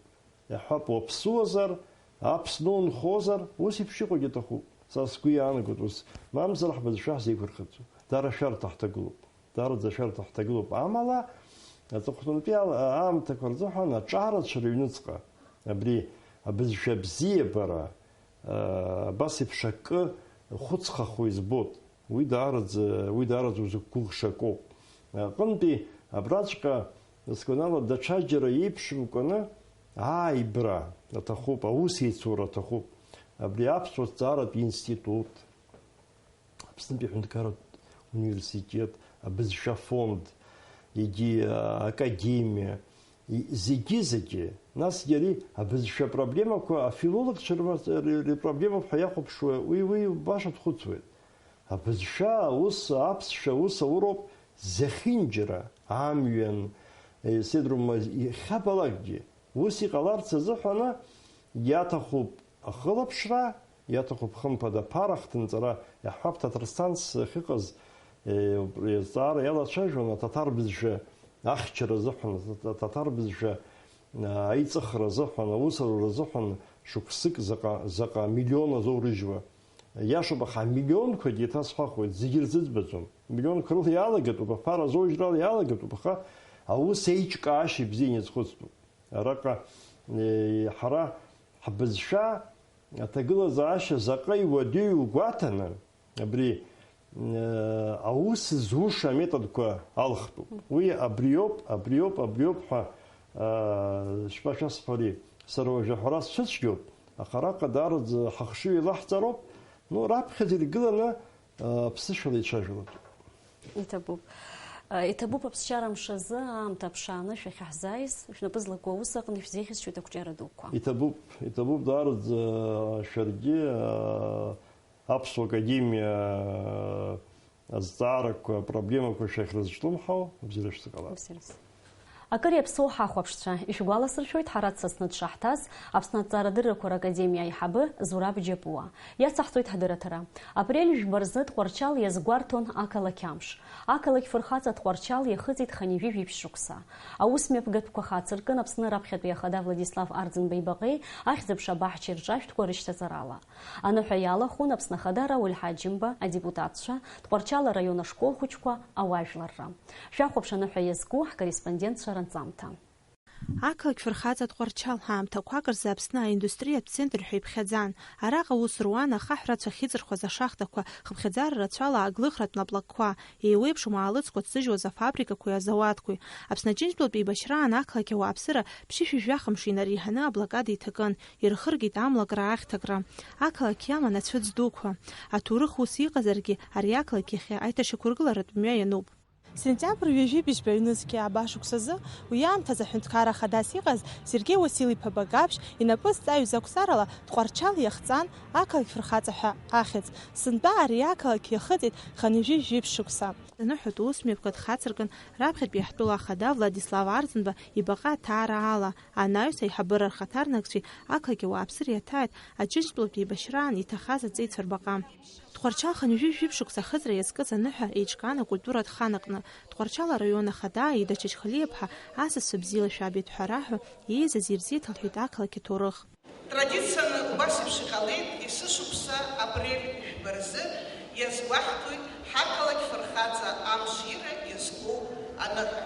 Иаҳҳәап, уаԥсуазар, Аԥсны унхозар, ус еиԥш иҟоугьы аҭахуп. Са сгәы иаанагоит ус, мамзар ҳбызшәа ҳзеиқәырхаӡом. Даара ашәарҭа ҳҭагылоуп. Даараӡа ашәарҭа ҳҭагылоуп. Амала, аҵыхәтәантәи ал-, аамҭақәа рзыҳәан аҿарацәа рыҩныҵҟа, абри абызшәа абзиабара, Абас еиԥш акы хәыцхахо избоит. Уи даараӡа, уи даараӡа узықәгәыӷша акоуп. Аҟынтәи абраҵәҟьа, сгәанала, даҽаџьара еиԥшымкәаны ааибра аҭахуп, аусеицура аҭахуп. Абри аԥсуа ҭҵааратә институт, Аԥснытәи аҳәынҭқарратә университет, абызшәа фонд, егьи, а, академиа, и-, зегьы-зегьы, насгьы ари абызшәа проблемақәа афилологцәа рма-, ри-, ри-, проблемоуп ҳәа иахәаԥшуа, уи, уи баша дхәыцуеит. Абызшәа аус, аԥсшәа аус ауроуп зехьынџьара, амҩан, е, седрума, иахьабалакгьы. Ус иҟаларц азыҳәаны иаҭахуп ахылаԥшра, иаҭахуп, хымԥада, аԥара ахҭынҵара, иаҳҳәап, Ҭаҭарсҭан сахьыҟаз, е, убри азҵаара иалацәажәон аҭаҭар бызшәа ахьчара азыҳәан, аҭаҭар бызшәа, а, аиҵыхра азыҳәан, аусура азыҳәан шықәсык заҟа, заҟа миллион азоурыжьуа. Иашоуп, аха амиллионқәагьы, еиҭасҳәахуеит, зегьы рзыӡбаӡом. Миллионқәа рыла иалагатәуп, аԥара азоужьрала иалагатәуп, аха аус еиҿкаашьа ибзианы иазхәыцтәуп. Араҟа, е, ҳара ҳбызшәа аҭагылазаашьа заҟа иуадаҩу гәаҭаны, абри, э, аус зуша аметодқәа алхтәуп. Уи абриоуп, абриоуп, абриоуп ҳәа, э, шәбашәасҳәари, сара уажә аҳәара сцәыцәгьоуп, аха араҟа даараӡа ҳахшыҩ еилаҳҵароуп, ну, раԥхьаӡа иргыланы, э, аԥсышәала ицәажәалатәуп. Иҭабуп. Э, иҭабуп аԥсшьара мшазы аамҭа ԥшааны шәахьаҳзааиз, шәнапы злаку аус аҟны шәзеиӷьасшьоит ақәҿиара дуқәа. Иҭабуп, иҭабуп даараӡа шәаргьы, э, Аԥсуа академиа азҵаарақәа, апроблемақәа шәахьрызҿлымҳау, бзиара шәзыҟалап. Бзиарас. Акыр иаԥсоу ҳахәаԥшцәа, ишәгәаласыршәоит, ҳара дсасны дшаҳҭаз Аԥсны аҭҵаарадыррақәа ракадемиа аиҳабы Зураб Џьапуа. Иацаҳҵоит ҳдырраҭара. Апрель жәба рзы Тҟәарчал иазгәарҭон ақалақь амш. Ақалақь фырхаҵа Тҟәарчал иахыҵит хынҩажәи жәиԥшь шықәса. Аусмҩаԥгатәқәа хацыркын Аԥсны раԥхьатәи ахада Владислав Арӡынба ибаҟеи ахьӡ-аԥша абаҳчеи рҿы ашәҭқәа рышьҭаҵарала. Аныҳәа иалахәын Аԥсны Ахада Рауль Ҳаџьымба, адепутатцәа, Тҟәарчал араион ашкол хәыҷқәа, ауаажәларра. Шәахәаԥш аныҳәа иазку ҳкорреспондентцәа ранҵамҭа. Ақалақь фырхаҵа Тҟәарчал ҳаамҭақәак рзы Аԥсны аиндустриатә центр ҳәа иԥхьаӡан. Араҟа аус руан ахаҳә рацәа ахьыҵырхуаз ашахтақәа, хыԥхьаӡара рацәала аглыхратә наплакқәа, еиуеиԥшым аалыҵқәа ҭзыжьуаз афабрикақәеи азауадқәеи. Аԥсны Аџьынџьтәылатәи еибашьраан ақалақь ауааԥсыра ԥшьышәи жәаха мшы инареиҳаны аблокада иҭакын, ирхыргеит амлакра, ахьҭакра. Ақалақь иаман ацәыӡ дуқәа. Аҭоурых ус иҟазаргьы, ари ақалақь иахьа аиҭашьақәыргыларатә мҩа иануп. Сентиабр ҩажәи быжьба ҩнызқьи ааба шықәсазы, уи аамҭазы аҳәынҭқарра хадас иҟаз Сергеи Уасил-иԥа Багаԥшь инапы зҵаҩыз ақәҵарала Тҟәарчал иахҵан ақалақь фырхаҵа ҳәа ахьӡ. Сынтәа ари ақалақь иахыҵит хынҩажәи жәиԥшь шықәса. Аныҳәатә усмҩаԥгатә хацыркын раԥхьатәи ҳтәыла ахада Владислав Арӡынба ибаҟа аҭаара ала, анаҩс аиҳабыра рхаҭарнакцәеи ақалақь ауааԥсыреи иаҭааит Аџьынџьтәылатәи еибашьраан иҭахаз аҵеицәа рбаҟа. Тҟәарчал хынҩажәи жәиԥшь шықәса ахыҵра иазкыз аныҳәа еиҿкаан акультуратә хан аҟны. Тҟәарчал араион ахада Аида Чачхалиаԥҳа асасцәа бзиала шәаабеит ҳәа раҳәо, иеизаз ирзеиҭалҳәеит ақалақь аҭоурых. Традицианы убас еиԥш иҟалеит есышықәса апрель жәба рзы иазгәаҳҭоит ҳақалақь фырхаҵа амшира иазку аныҳәа.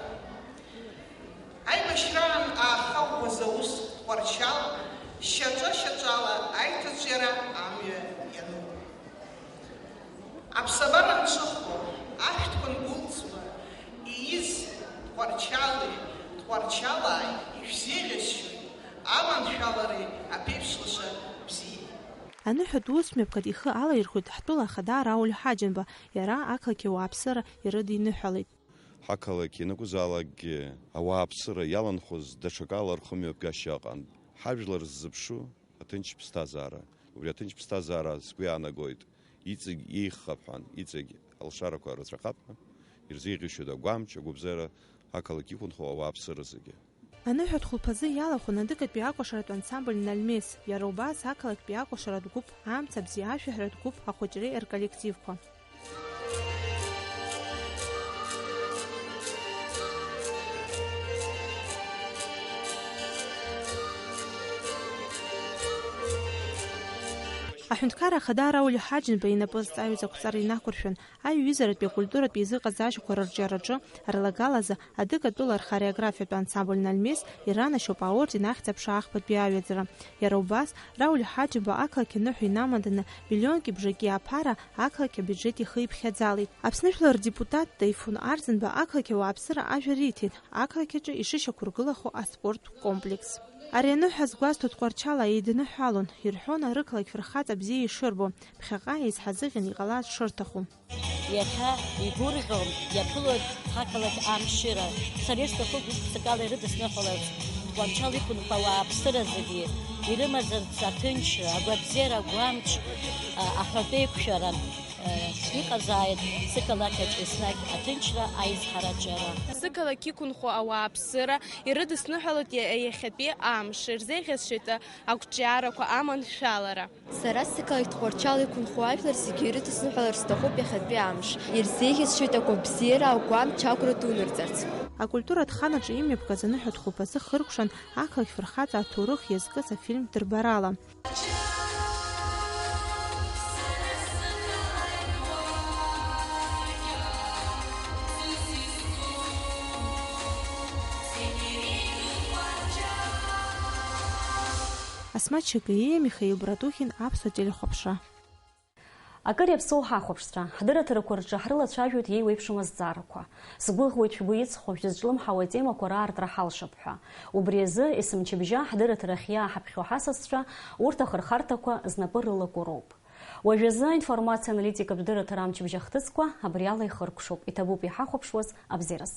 Аибашьраан ааха ӷәӷәа зауз Тҟәарчал шьаҿа-шьаҿала аиҭаҵәиара амҩа иануп. Аԥсабара нҿыхо, ашәҭқәа нгәылҵуа ииз Тҟәарчали Тҟәарчалааи ишәзеиӷьасшьоит аманшәалареи аԥеиԥш лаша бзиеи. Аныҳәатә усмҩаԥгатә ихы алаирхәит ҳтәыла ахада Рауль Ҳаџьымба, иара ақалақь ауааԥсыра ирыдиныҳәалеит. Ҳақалақь ианакәызаалакгьы ауааԥсыра иаланхоз даҽакала рхымҩаԥгашьа ыҟан. Ҳажәлар ззыԥшу аҭынч ԥсҭазаара. Убри аҭынч ԥсҭазаара сгәы иаанагоит, иҵегь еиӷьхап ҳәа, иҵегь алшарақәа рацәахап ҳәа, ирзеиӷьасшьоит агәамч, агәабзиара ақалақь иқәынхо ауааԥсыра зегьы. Аныҳәатә хәылԥазы иалахәын адыгатәи акәашаратә ансамбль Нальмес, иара убас ақалақьтәи акәашаратә гәыԥ, амца бзиа ашәаҳәаратә гәыԥ ахәыҷреи рколлективқәа. Аҳәынҭқарра ахада Рауль Ҳаџьымба инапы зҵаҩыз ақәҵара инақәыршәан, аиҩызаратәи акультуратәи еизыҟазаашьақәа рырҿиараҿы рлагалазы адыгатәыла рхореографиатә ансамбль Нальмес иранашьоуп аорден Ахьӡ-аԥша Ахԥатәи аҩаӡара. Иара убас, Рауль Ҳаџьымба ақалақь аныҳәа инамаданы миллионки бжаки аԥара ақалақь абиуџьет ихы иԥхьаӡалеит. Аԥсны жәлар рдепутат Таифун Арӡынба ақалақь ауааԥсыра ажәа риҭеит, ақалақь аҿы ишышьақәыргылахо аспорттә комплекс. Ари аныҳәа згәазҭо Тҟәарчал еидныҳәалон, ирҳәон арықалақь фырхаҵа бзиа ишырбо, ԥхьаҟа еизҳазыӷьан иҟалаз шырҭаху. Иахьа игәырӷьон, иаԥылоит ҳақалақь амшира. Сара исҭахуп гәык-ԥсыкала ирыдысныҳәаларц Тҟәарчал иқәынхо ауааԥсыра зегьы, ирымазарц аҭынчра, агәабзиара, агәамч, а, аҳәатәеиқәшәара. Иҟазааит сықалақь аҿы еснагь аҭынчра, аизҳараҿиара. Сықалақь иқәынхо ауааԥсыра ирыдысныҳәалоит иа-, иахьатәи амш, ирзеиӷьасшьоит ақәҿиарақәа, аманшәалара. Сара сықалақь Тҟәарчал иқәынхо ажәлар зегьы ирыдысныҳәалар сҭахуп иахьатәи амш. Ирзеиӷьасшьоит агәабзиара, агәамч, агәра дунарҵарц. Акультуратә хан аҿы имҩаԥгаз аныҳәатә хәылԥазы хыркәшан ақалақь фырхаҵа аҭоурых иазкыз афильм дырбарала. Асмаҭ Шьагиа, Михаил Братухин, Аԥсуа телехәаԥшра. Акыр иаԥсоу ҳахәаԥшцәа, ҳдырраҭарақәа рҿы ҳрылацәажәоит иеиуеиԥшым азҵаарақәа. Сгәыӷуеит шәгәы иҵхо шәзызҿлымҳауа атемақәа раартра ҳалшап ҳәа. Убри азы есымчыбжьа ҳдырраҭарахь иааҳаԥхьо ҳасасцәа урҭ ахырхарҭақәа знапы рылаку роуп. Уажәазы аинформациа аналитикатә дырраҭара амчыбжь ахҭысқәа абри ала ихыркәшоуп, иҭабуп иҳахәаԥшуаз абзиараз.